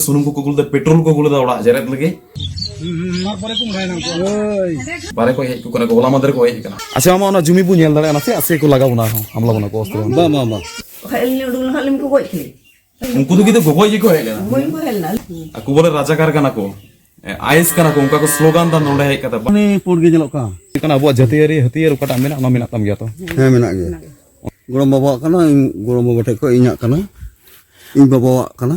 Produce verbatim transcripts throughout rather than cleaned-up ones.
ᱥᱩᱱᱩᱢ ᱠᱚᱠᱚ ᱟᱹᱜᱩ ᱞᱮᱫᱟ, ᱯᱮᱴᱨᱳᱞ ᱠᱚ ᱟᱹᱜᱩ ᱞᱮᱫᱟ ᱚᱲᱟᱜ ᱡᱮᱨᱮᱫ ᱞᱟᱹᱜᱤᱫ᱾ ᱦᱩᱸ, ᱦᱩᱸ, ᱢᱟᱜ ᱯᱚᱨᱮ ᱠᱚ ᱩᱰᱟᱭ ᱱᱟ ᱩᱱᱠᱩ᱾ ᱦᱳᱭ᱾ ᱵᱟᱨᱦᱮ ᱠᱚ ᱦᱮᱡ ᱠᱚ ᱠᱟᱱᱟ ᱠᱚ, ᱦᱚᱞᱟ ᱢᱟᱫᱷᱮᱨ ᱠᱚ ᱦᱮᱡ ᱠᱟᱱᱟ᱾ ᱟᱪᱪᱷᱟ, ᱢᱟᱢᱟ, ᱚᱱᱟ ᱡᱩᱢᱤ ᱵᱚ ᱧᱮᱞ ᱫᱟᱲᱮᱭᱟᱜᱼᱟ ᱱᱟᱥᱮ? ᱟᱥᱮ ᱠᱚ ᱞᱟᱜᱟᱣ ᱵᱚᱱᱟ ᱟᱨᱦᱚᱸ, ᱦᱟᱢᱞᱟ ᱵᱚᱱᱟ ᱠᱚ ᱚᱥᱛᱨᱚ᱾ ᱵᱟᱝ, ᱵᱟᱝ, ᱵᱟᱝ᱾ ᱦᱮᱡ ᱞᱤᱧ ᱩᱰᱩᱠ ᱞᱮᱱᱟ, ᱟᱹᱞᱤᱧ ᱠᱚ ᱜᱚᱡ ᱠᱮᱫ᱾ ᱩᱱᱠᱩ ᱫᱚ ᱠᱤᱱᱛᱩ ᱜᱚᱜᱚᱡ ᱜᱮᱠᱚ ᱦᱮᱡ ᱞᱮᱱᱟ᱾ ᱜᱚᱡ ᱠᱚ ᱦᱮᱡ ᱞᱮᱱᱟ᱾ ᱟᱠᱚ ᱵᱚᱞᱮ ᱨᱟᱡᱟᱠᱟᱨ ᱠᱟᱱᱟ ᱠᱚ, ᱮ, ᱟᱭᱮᱥ ᱠᱟᱱᱟ ᱠᱚ, ᱚᱱᱠᱟ ᱠᱚ ᱥᱞᱳᱜᱟᱱ ᱫᱟ ᱱᱚᱰᱮ ᱦᱮᱡ ᱠᱟᱛᱮ᱾ ᱩᱱᱤ ᱯᱩᱸᱰ ᱜᱮ ᱧᱮᱞᱚᱜ ᱠᱟᱱ᱾ ᱠᱟᱱᱟ ᱟᱵᱚᱣᱟᱜ ᱡᱟᱹᱛᱤᱭᱟᱹᱨᱤ ᱦᱟᱹᱛᱭᱟᱹᱨ ᱚᱠᱟᱴᱟᱜ ᱢᱮᱱᱟᱜ, ᱚᱱᱟ ᱢᱮᱱᱟᱜ ᱛᱟᱢ ᱜᱮᱭᱟ ᱛᱚ? ᱦᱮᱸ, ᱢᱮᱱᱟᱜ ᱜᱮᱭᱟ᱾ ᱜᱚᱲᱚᱢ ᱵᱟᱵᱟᱣᱟᱜ ᱠᱟᱱᱟ, ᱤᱧ ᱜᱚᱲᱚᱢ ᱵᱟᱵᱟ ᱴᱷᱮᱡ ᱠᱷᱚᱡ ᱤᱧᱟᱹᱜ ᱠᱟᱱᱟ, ᱤᱧ ᱵᱟᱵᱟᱣᱟᱜ ᱠᱟᱱᱟ᱾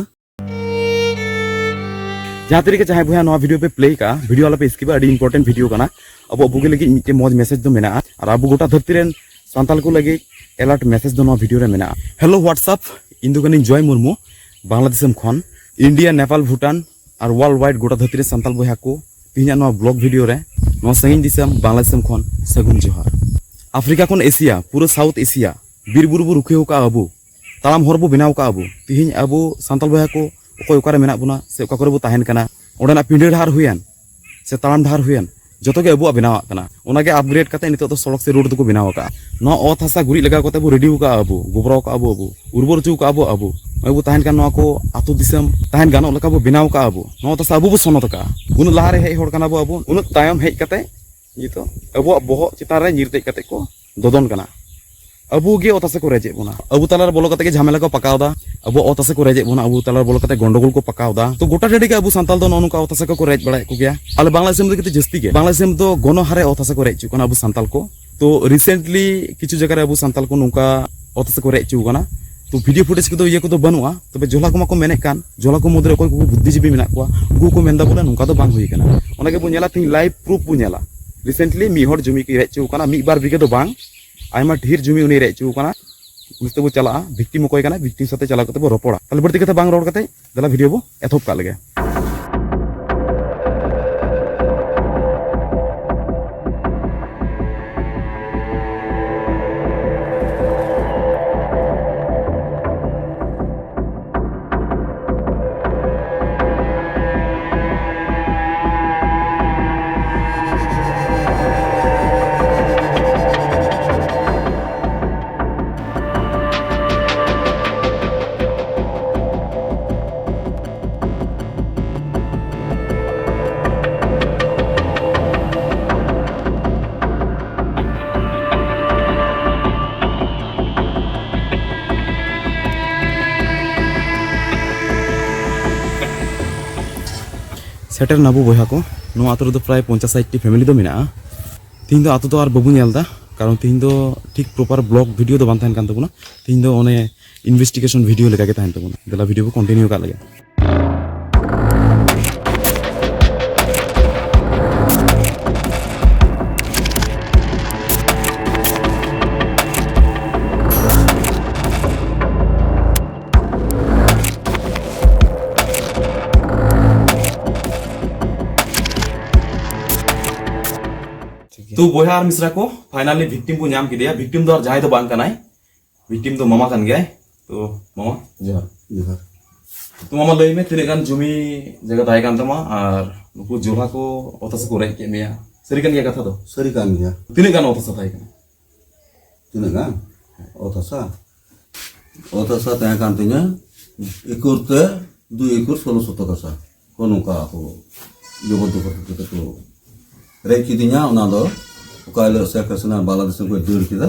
ᱡᱟᱦᱟᱸ ᱛᱤᱨᱮᱜᱮ ᱡᱟᱦᱟᱸᱭ ᱵᱚᱭᱦᱟ ᱱᱚᱣᱟ ᱵᱷᱤᱰᱤᱭᱳ ᱯᱮ ᱯᱞᱮ ᱠᱟᱜᱼᱟ, ᱵᱷᱤᱰᱤᱭᱳ ᱟᱞᱚᱯᱮ ᱥᱠᱤᱯᱟ, ᱟᱹᱰᱤ ᱤᱢᱯᱚᱨᱴᱮᱱᱴ ᱵᱷᱤᱰᱤᱭᱳ ᱠᱟᱱᱟ᱾ ᱟᱵᱚ ᱟᱵᱚ ᱜᱮ ᱞᱟᱹᱜᱤᱫ ᱢᱤᱫᱴᱮᱱ ᱢᱚᱡᱽ ᱢᱮᱥᱮᱡᱽ ᱫᱚ ᱢᱮᱱᱟᱜᱼᱟ, ᱟᱨ ᱟᱵᱚ ᱜᱚᱴᱟ ᱫᱷᱟᱹᱨᱛᱤ ᱨᱮᱱ ᱥᱟᱱᱛᱟᱞ ᱠᱚ ᱞᱟᱹᱜᱤᱫ ᱮᱞᱟᱨᱴ ᱢᱮᱥᱮᱡᱽ ᱫᱚ ᱱᱚᱣᱟ ᱵᱷᱤᱰᱤᱭᱳ ᱨᱮ ᱢᱮᱱᱟᱜᱼᱟ᱾ ᱦᱮᱞᱳ WhatsApp, ᱤᱧ ᱫᱚ ᱠᱟᱹᱱᱟᱹᱧ ᱡᱚᱭ ᱢᱩᱨᱢᱩ, ᱵᱟᱝᱞᱟᱫᱮᱥ ᱫᱤᱥᱚᱢ ᱠᱷᱚᱱ᱾ ᱤᱱᱰᱤᱭᱟ, ᱱᱮᱯᱟᱞ, ᱵᱷᱩᱴᱟᱱ ᱟᱨ ᱣᱟᱨᱞᱰ ᱣᱟᱭᱤᱰ ᱜᱚᱴᱟ ᱫᱷᱟᱹᱨᱛᱤ ᱨᱮ ᱥᱟᱱᱛᱟᱞ ᱵᱚᱭᱦᱟ ᱠᱚ, ᱛᱮᱦᱮᱧᱟᱜ ᱱᱚᱣᱟ ᱵᱞᱚᱜ ᱵᱷᱤᱰᱤᱭᱳ ᱨᱮ ᱱᱚᱣᱟ ᱥᱟᱺᱜᱤᱧ ᱫᱤᱥᱚᱢ ᱵᱟᱝᱞᱟᱫᱮᱥ ᱫᱤᱥᱚᱢ ᱠᱷᱚᱱ ᱥᱟᱹᱜᱩᱱ ᱡᱚᱦᱟᱨ᱾ ᱟᱯᱷᱨᱤᱠᱟ ᱠᱷᱚᱱ ᱮᱥᱤᱭᱟ, ᱯᱩᱨᱟᱹ ᱥᱟᱣᱩᱛᱷ ᱮᱥᱤᱭᱟ, ᱵᱤᱨ ᱵᱩᱨᱩ ᱵᱚ ᱨᱩᱠᱷᱤᱭᱟᱹᱣ ᱠᱟᱜᱼᱟ ᱟᱵᱚ, ᱛᱟᱲᱟᱢ ᱦᱚᱨ ᱵᱚ ᱵᱮᱱᱟᱣ ᱠᱟᱜᱼᱟ ᱟᱵᱚ᱾ ᱛᱤᱦᱤᱧ ᱟᱵᱚ ᱥᱟᱱᱛᱟᱲ ᱵᱚᱭᱦᱟ ᱠᱚ ᱚᱠᱚᱭ ᱚᱠᱟᱨᱮ ᱢᱮᱱᱟᱜ ᱵᱚᱱᱟ ᱥᱮ ᱚᱠᱟ ᱠᱚᱨᱮ ᱵᱚ ᱛᱟᱦᱮᱱ ᱠᱟᱱᱟ, ᱚᱸᱰᱮᱱᱟᱜ ᱯᱤᱸᱰᱟᱹ ᱰᱟᱦᱟᱨ ᱦᱩᱭᱮᱱ ᱥᱮ ᱛᱟᱲᱟᱢ ᱰᱟᱦᱟᱨ ᱦᱩᱭᱮᱱ, ᱡᱚᱛᱚ ᱜᱮ ᱟᱵᱚᱣᱟᱜ ᱵᱮᱱᱟᱣᱟᱜ ᱠᱟᱱᱟ᱾ ᱚᱱᱟᱜᱮ ᱟᱯᱜᱨᱮᱰ ᱠᱟᱛᱮ ᱱᱤᱛᱚᱜ ᱫᱚ ᱥᱚᱲᱚᱠ ᱥᱮ ᱨᱳᱰ ᱫᱚᱠᱚ ᱵᱮᱱᱟᱣ ᱟᱠᱟᱜᱼᱟ᱾ ᱱᱚᱣᱟ ᱚᱛ ᱦᱟᱥᱟ ᱜᱩᱨᱤᱡ ᱞᱟᱜᱟᱣ ᱠᱟᱛᱮ ᱵᱚ ᱨᱮᱰᱤ ᱟᱠᱟᱜᱼᱟ ᱟᱵᱚ, ᱜᱚᱵᱨᱟᱣ ᱠᱟᱜᱼᱟ ᱵᱚ ᱟᱵᱚ, ᱩᱨᱵᱚᱨ ᱦᱚᱪᱚ ᱠᱟᱜᱼᱟ ᱵᱚ ᱟᱵᱚ᱾ ᱱᱚᱜᱼᱚᱭ ᱵᱚ ᱛᱟᱦᱮᱱ ᱠᱟᱱ ᱱᱚᱣᱟ ᱠᱚ ᱟᱹᱛᱩ ᱫᱤᱥᱚᱢ ᱛᱟᱦᱮᱱ ᱜᱟᱱᱚᱜ ᱞᱮᱠᱟ ᱵᱚ ᱵᱮᱱᱟᱣ ᱠᱟᱜᱼᱟ ᱟᱵᱚ᱾ ᱱᱚᱣᱟ ᱚᱛ ᱦᱟᱥᱟ ᱟᱵᱚ ᱵᱚ ᱥᱚᱱᱚᱛ ᱟᱠᱟᱜᱼᱟ᱾ ᱩᱱᱟᱹᱜ ᱞᱟᱦᱟ ᱨᱮ ᱦᱮᱡ ᱦᱚᱲ ᱠᱟᱱᱟ ᱵᱚ ᱟᱵᱚ, ᱩᱱᱟᱹᱜ ᱛᱟᱭᱚᱢ ᱦᱮᱡ ᱠᱟᱛᱮ ᱱᱤᱛᱚᱜ ᱟᱵᱚᱣᱟᱜ ᱵᱚᱦᱚᱜ ᱪᱮᱛᱟᱱ ᱨᱮ ᱧᱤᱨ ᱫᱮᱡ ᱠᱟᱛᱮ ᱠᱚ ᱫᱚᱫᱚᱱ ᱠᱟᱱᱟ᱾ ᱟᱵᱚ ᱜᱮ ᱚᱛ ᱦᱟᱥᱟ ᱠᱚ ᱨᱮᱡᱮᱫ ᱵᱚᱱᱟ᱾ ᱟᱵᱚ ᱛᱟᱞᱟᱨᱮ ᱵᱚᱞᱚ ᱠᱟᱛᱮ ᱜᱮ ᱡᱷᱟᱢᱮᱞᱟ ᱠᱚ ᱯᱟᱠᱟᱣ ᱫᱟ᱾ ᱟᱵᱚᱣᱟᱜ ᱚᱛ ᱦᱟᱥᱟ ᱠᱚ ᱨᱮᱡᱮᱫ ᱵᱚᱱᱟ, ᱟᱵᱚ ᱛᱟᱞᱟᱨᱮ ᱵᱚᱞᱚ ᱠᱟᱛᱮ ᱜᱚᱱᱰᱚᱜᱳᱞ ᱠᱚ ᱯᱟᱠᱟᱣ ᱫᱟ᱾ ᱛᱚ ᱜᱚᱴᱟ ᱴᱟᱺᱰᱤ ᱜᱮ ᱟᱵᱚ ᱥᱟᱱᱛᱟᱞ ᱫᱚ ᱱᱚᱜᱼᱚ ᱱᱚᱝᱠᱟ ᱚᱛ ᱦᱟᱥᱟ ᱠᱚᱠᱚ ᱨᱮᱡ ᱵᱟᱲᱟᱭᱮᱫ ᱠᱚᱜᱮᱭᱟ᱾ ᱟᱞᱮ ᱵᱟᱝᱞᱟ ᱫᱤᱥᱚᱢ ᱨᱮ ᱠᱤᱱᱛᱩ ᱡᱟᱹᱥᱛᱤ ᱜᱮ, ᱵᱟᱝᱞᱟ ᱫᱤᱥᱚᱢ ᱫᱚ ᱜᱚᱱᱚ ᱦᱟᱨᱮ ᱚᱛ ᱦᱟᱥᱟ ᱠᱚ ᱨᱮᱡ ᱦᱚᱪᱚᱜ ᱠᱟᱱᱟ ᱟᱵᱚ ᱥᱟᱱᱛᱟᱞ ᱠᱚ᱾ ᱛᱚ recently ᱠᱤᱪᱷᱩ ᱡᱟᱭᱜᱟ ᱨᱮ ᱟᱵᱚ ᱥᱟᱱᱛᱟᱞ ᱠᱚ ᱱᱚᱝᱠᱟ ᱚᱛ ᱦᱟᱥᱟ ᱠᱚ ᱨᱮᱡ ᱦᱚᱪᱚ ᱠᱟᱱᱟ᱾ ᱛᱚ ᱵᱷᱤᱰᱤᱭᱳ ᱯᱷᱩᱴᱮᱡᱽ ᱠᱚᱫᱚ ᱤᱭᱟᱹ ᱠᱚᱫᱚ ᱵᱟᱹᱱᱩᱜᱼᱟ, ᱛᱚᱵᱮ ᱡᱚᱞᱟ ᱠᱚᱢᱟ ᱠᱚ ᱢᱮᱱᱮᱫ ᱠᱟᱱ, ᱡᱚᱞᱟ ᱠᱚ ᱢᱩᱫᱽᱨᱮ ᱚᱠᱚᱭ ᱠᱚ ᱵᱩᱫᱽᱫᱷᱤᱡᱤᱵᱤ ᱢᱮᱱᱟᱜ ᱠᱚᱣᱟ, ᱩᱱᱠᱩ ᱠᱚ ᱢᱮᱱᱫᱟ ᱵᱚᱞᱮ ᱱᱚᱝᱠᱟ ᱫᱚ ᱵᱟᱝ ᱦᱩᱭ ᱠᱟᱱᱟ᱾ ᱚᱱᱟ ᱜᱮᱵᱚ ᱧᱮᱞᱟ, ᱛᱮᱦᱮᱧ ᱞᱟᱭᱤᱵᱷ ᱯᱨᱩᱯᱷ ᱵᱚ ᱧᱮᱞᱟ᱾ Recently ᱢᱤᱫ ᱦᱚᱲ ᱡᱚᱢᱤ ᱠᱚ ᱨᱮᱡ ᱦᱚᱪᱚ ᱠᱟᱱᱟ, ᱢᱤᱫ ᱵᱟᱨ ᱵᱤᱜᱷᱟᱹ ᱫᱚ ᱵᱟᱝ, ᱟᱭᱢᱟ ᱰᱷᱮᱨ ᱡᱚᱢᱤ ᱩᱱᱤ ᱨᱮᱡ ᱦᱚᱪᱚ ᱠᱟᱱᱟ᱾ ᱩᱱᱤ ᱥᱟᱛᱮ ᱵᱚ ᱪᱟᱞᱟᱜᱼᱟ, ᱵᱷᱤᱠᱴᱤᱢ ᱚᱠᱚᱭ ᱠᱟᱱᱟ, ᱵᱷᱤᱠᱴᱤᱢ ᱥᱟᱛᱮ ᱪᱟᱞᱟᱣ ᱠᱟᱛᱮ ᱵᱚ ᱨᱚᱯᱚᱲᱟ᱾ ᱛᱟᱦᱞᱮ ᱵᱟᱹᱲᱛᱤ ᱠᱟᱛᱷᱟ ᱵᱟᱝ ᱨᱚᱲ ᱠᱟᱛᱮ ᱫᱮᱞᱟ ᱵᱷᱤᱰᱤᱭᱳ ᱵᱚ ᱮᱛᱚᱦᱚᱵ ᱠᱟᱜ ᱞᱮᱜᱮ᱾ ᱥᱮᱴᱮᱨ ᱱᱟᱵᱚ ᱵᱚᱭᱦᱟ ᱠᱚ᱾ ᱱᱚᱣᱟ ᱟᱛᱳ ᱨᱮᱫᱚ ᱯᱨᱟᱭ ᱯᱚᱧᱪᱟᱥ ᱥᱟᱴ ᱴᱤ ᱯᱷᱮᱢᱮᱞᱤ ᱫᱚ ᱢᱮᱱᱟᱜᱼᱟ᱾ ᱛᱤᱦᱤᱧ ᱫᱚ ᱟᱛᱳ ᱫᱚ ᱟᱨ ᱵᱟᱵᱚ ᱧᱮᱞ ᱮᱫᱟ, ᱠᱟᱨᱚᱱ ᱛᱤᱦᱤᱧ ᱫᱚ ᱴᱷᱤᱠ ᱯᱨᱚᱯᱟᱨ ᱵᱞᱚᱜ ᱵᱷᱤᱰᱤᱭᱳ ᱫᱚ ᱵᱟᱝ ᱛᱟᱦᱮᱱ ᱠᱟᱱ ᱛᱟᱵᱚᱱᱟ᱾ ᱛᱤᱦᱤᱧ ᱫᱚ ᱚᱱᱮ ᱤᱱᱵᱷᱮᱥᱴᱤᱜᱮᱥᱚᱱ ᱵᱷᱤᱰᱤᱭᱳ ᱞᱮᱠᱟ ᱜᱮ ᱛᱟᱦᱮᱱ ᱛᱟᱵᱚᱱᱟ᱾ ᱫᱮᱞᱟ, ᱵᱷᱤᱰᱤᱭᱳ ᱵᱚ ᱠᱚᱱᱴᱤᱱᱤᱭᱩ ᱠᱟᱜ ᱞᱮᱜᱮ᱾ ᱛᱚ ᱵᱚᱭᱦᱟ ᱟᱨ ᱢᱤᱥᱨᱟ ᱠᱚ, ᱯᱷᱟᱭᱱᱟᱞᱤ ᱵᱷᱤᱠᱴᱤᱢ ᱵᱚ ᱧᱟᱢ ᱠᱮᱫᱮᱭᱟ᱾ ᱵᱷᱤᱠᱴᱤᱢ ᱫᱚ ᱟᱨ ᱡᱟᱦᱟᱸᱭ ᱫᱚ ᱵᱟᱝ ᱠᱟᱱᱟᱭ, ᱵᱷᱤᱠᱴᱤᱢ ᱫᱚ ᱢᱟᱢᱟ ᱠᱟᱱ ᱜᱮᱭᱟᱭ᱾ ᱛᱚ ᱢᱟᱢᱟ, ᱡᱚᱦᱟᱨ᱾ ᱡᱚᱦᱟᱨ᱾ ᱛᱚ ᱢᱟᱢᱟ, ᱞᱟᱹᱭ ᱢᱮ, ᱛᱤᱱᱟᱹᱜ ᱜᱟᱱ ᱡᱚᱢᱤ ᱡᱟᱭᱜᱟ ᱛᱟᱦᱮᱸ ᱠᱟᱱ ᱛᱟᱢᱟ ᱟᱨ ᱱᱩᱠᱩ ᱡᱚᱞᱦᱟ ᱠᱚ ᱚᱛ ᱦᱟᱥᱟ ᱠᱚ ᱨᱮᱡ ᱠᱮᱫ ᱢᱮᱭᱟ? ᱥᱟᱹᱨᱤ ᱠᱟᱱ ᱜᱮᱭᱟ ᱠᱟᱛᱷᱟ ᱫᱚ? ᱥᱟᱹᱨᱤ ᱠᱟᱱ ᱜᱮᱭᱟ᱾ ᱛᱤᱱᱟᱹᱜ ᱜᱟᱱ ᱚᱛ ᱦᱟᱥᱟ ᱛᱟᱦᱮᱸ ᱠᱟᱱᱟ? ᱛᱤᱱᱟᱹᱜ ᱜᱟᱱ? ᱚᱛ ᱦᱟᱥᱟ? ᱚᱛ ᱦᱟᱥᱟ ᱛᱟᱦᱮᱸ ᱠᱟᱱ ᱛᱤᱧᱟᱹ ᱮᱠᱚᱨ ᱛᱮ ᱫᱩᱭ ᱮᱠᱚᱨ ᱥᱳᱞᱳ ᱥᱚᱛᱚᱠ ᱦᱟᱥᱟ᱾ ᱠᱚ ᱱᱚᱝᱠᱟ ᱠᱚ ᱡᱚᱵᱚᱨ ᱡᱚᱵᱚᱨ ᱠᱟᱛᱮ ᱠᱚ ᱨᱮᱡ ᱠᱤᱫᱤᱧᱟ᱾ ᱚᱱᱟ ᱫᱚ ᱚᱠᱟ ᱦᱤᱞᱳᱜ ᱥᱮᱠ ᱦᱟᱥᱤᱱᱟ ᱵᱟᱝᱞᱟᱫᱮᱥ ᱠᱷᱚᱱ ᱫᱟᱹᱲ ᱠᱮᱫᱟ,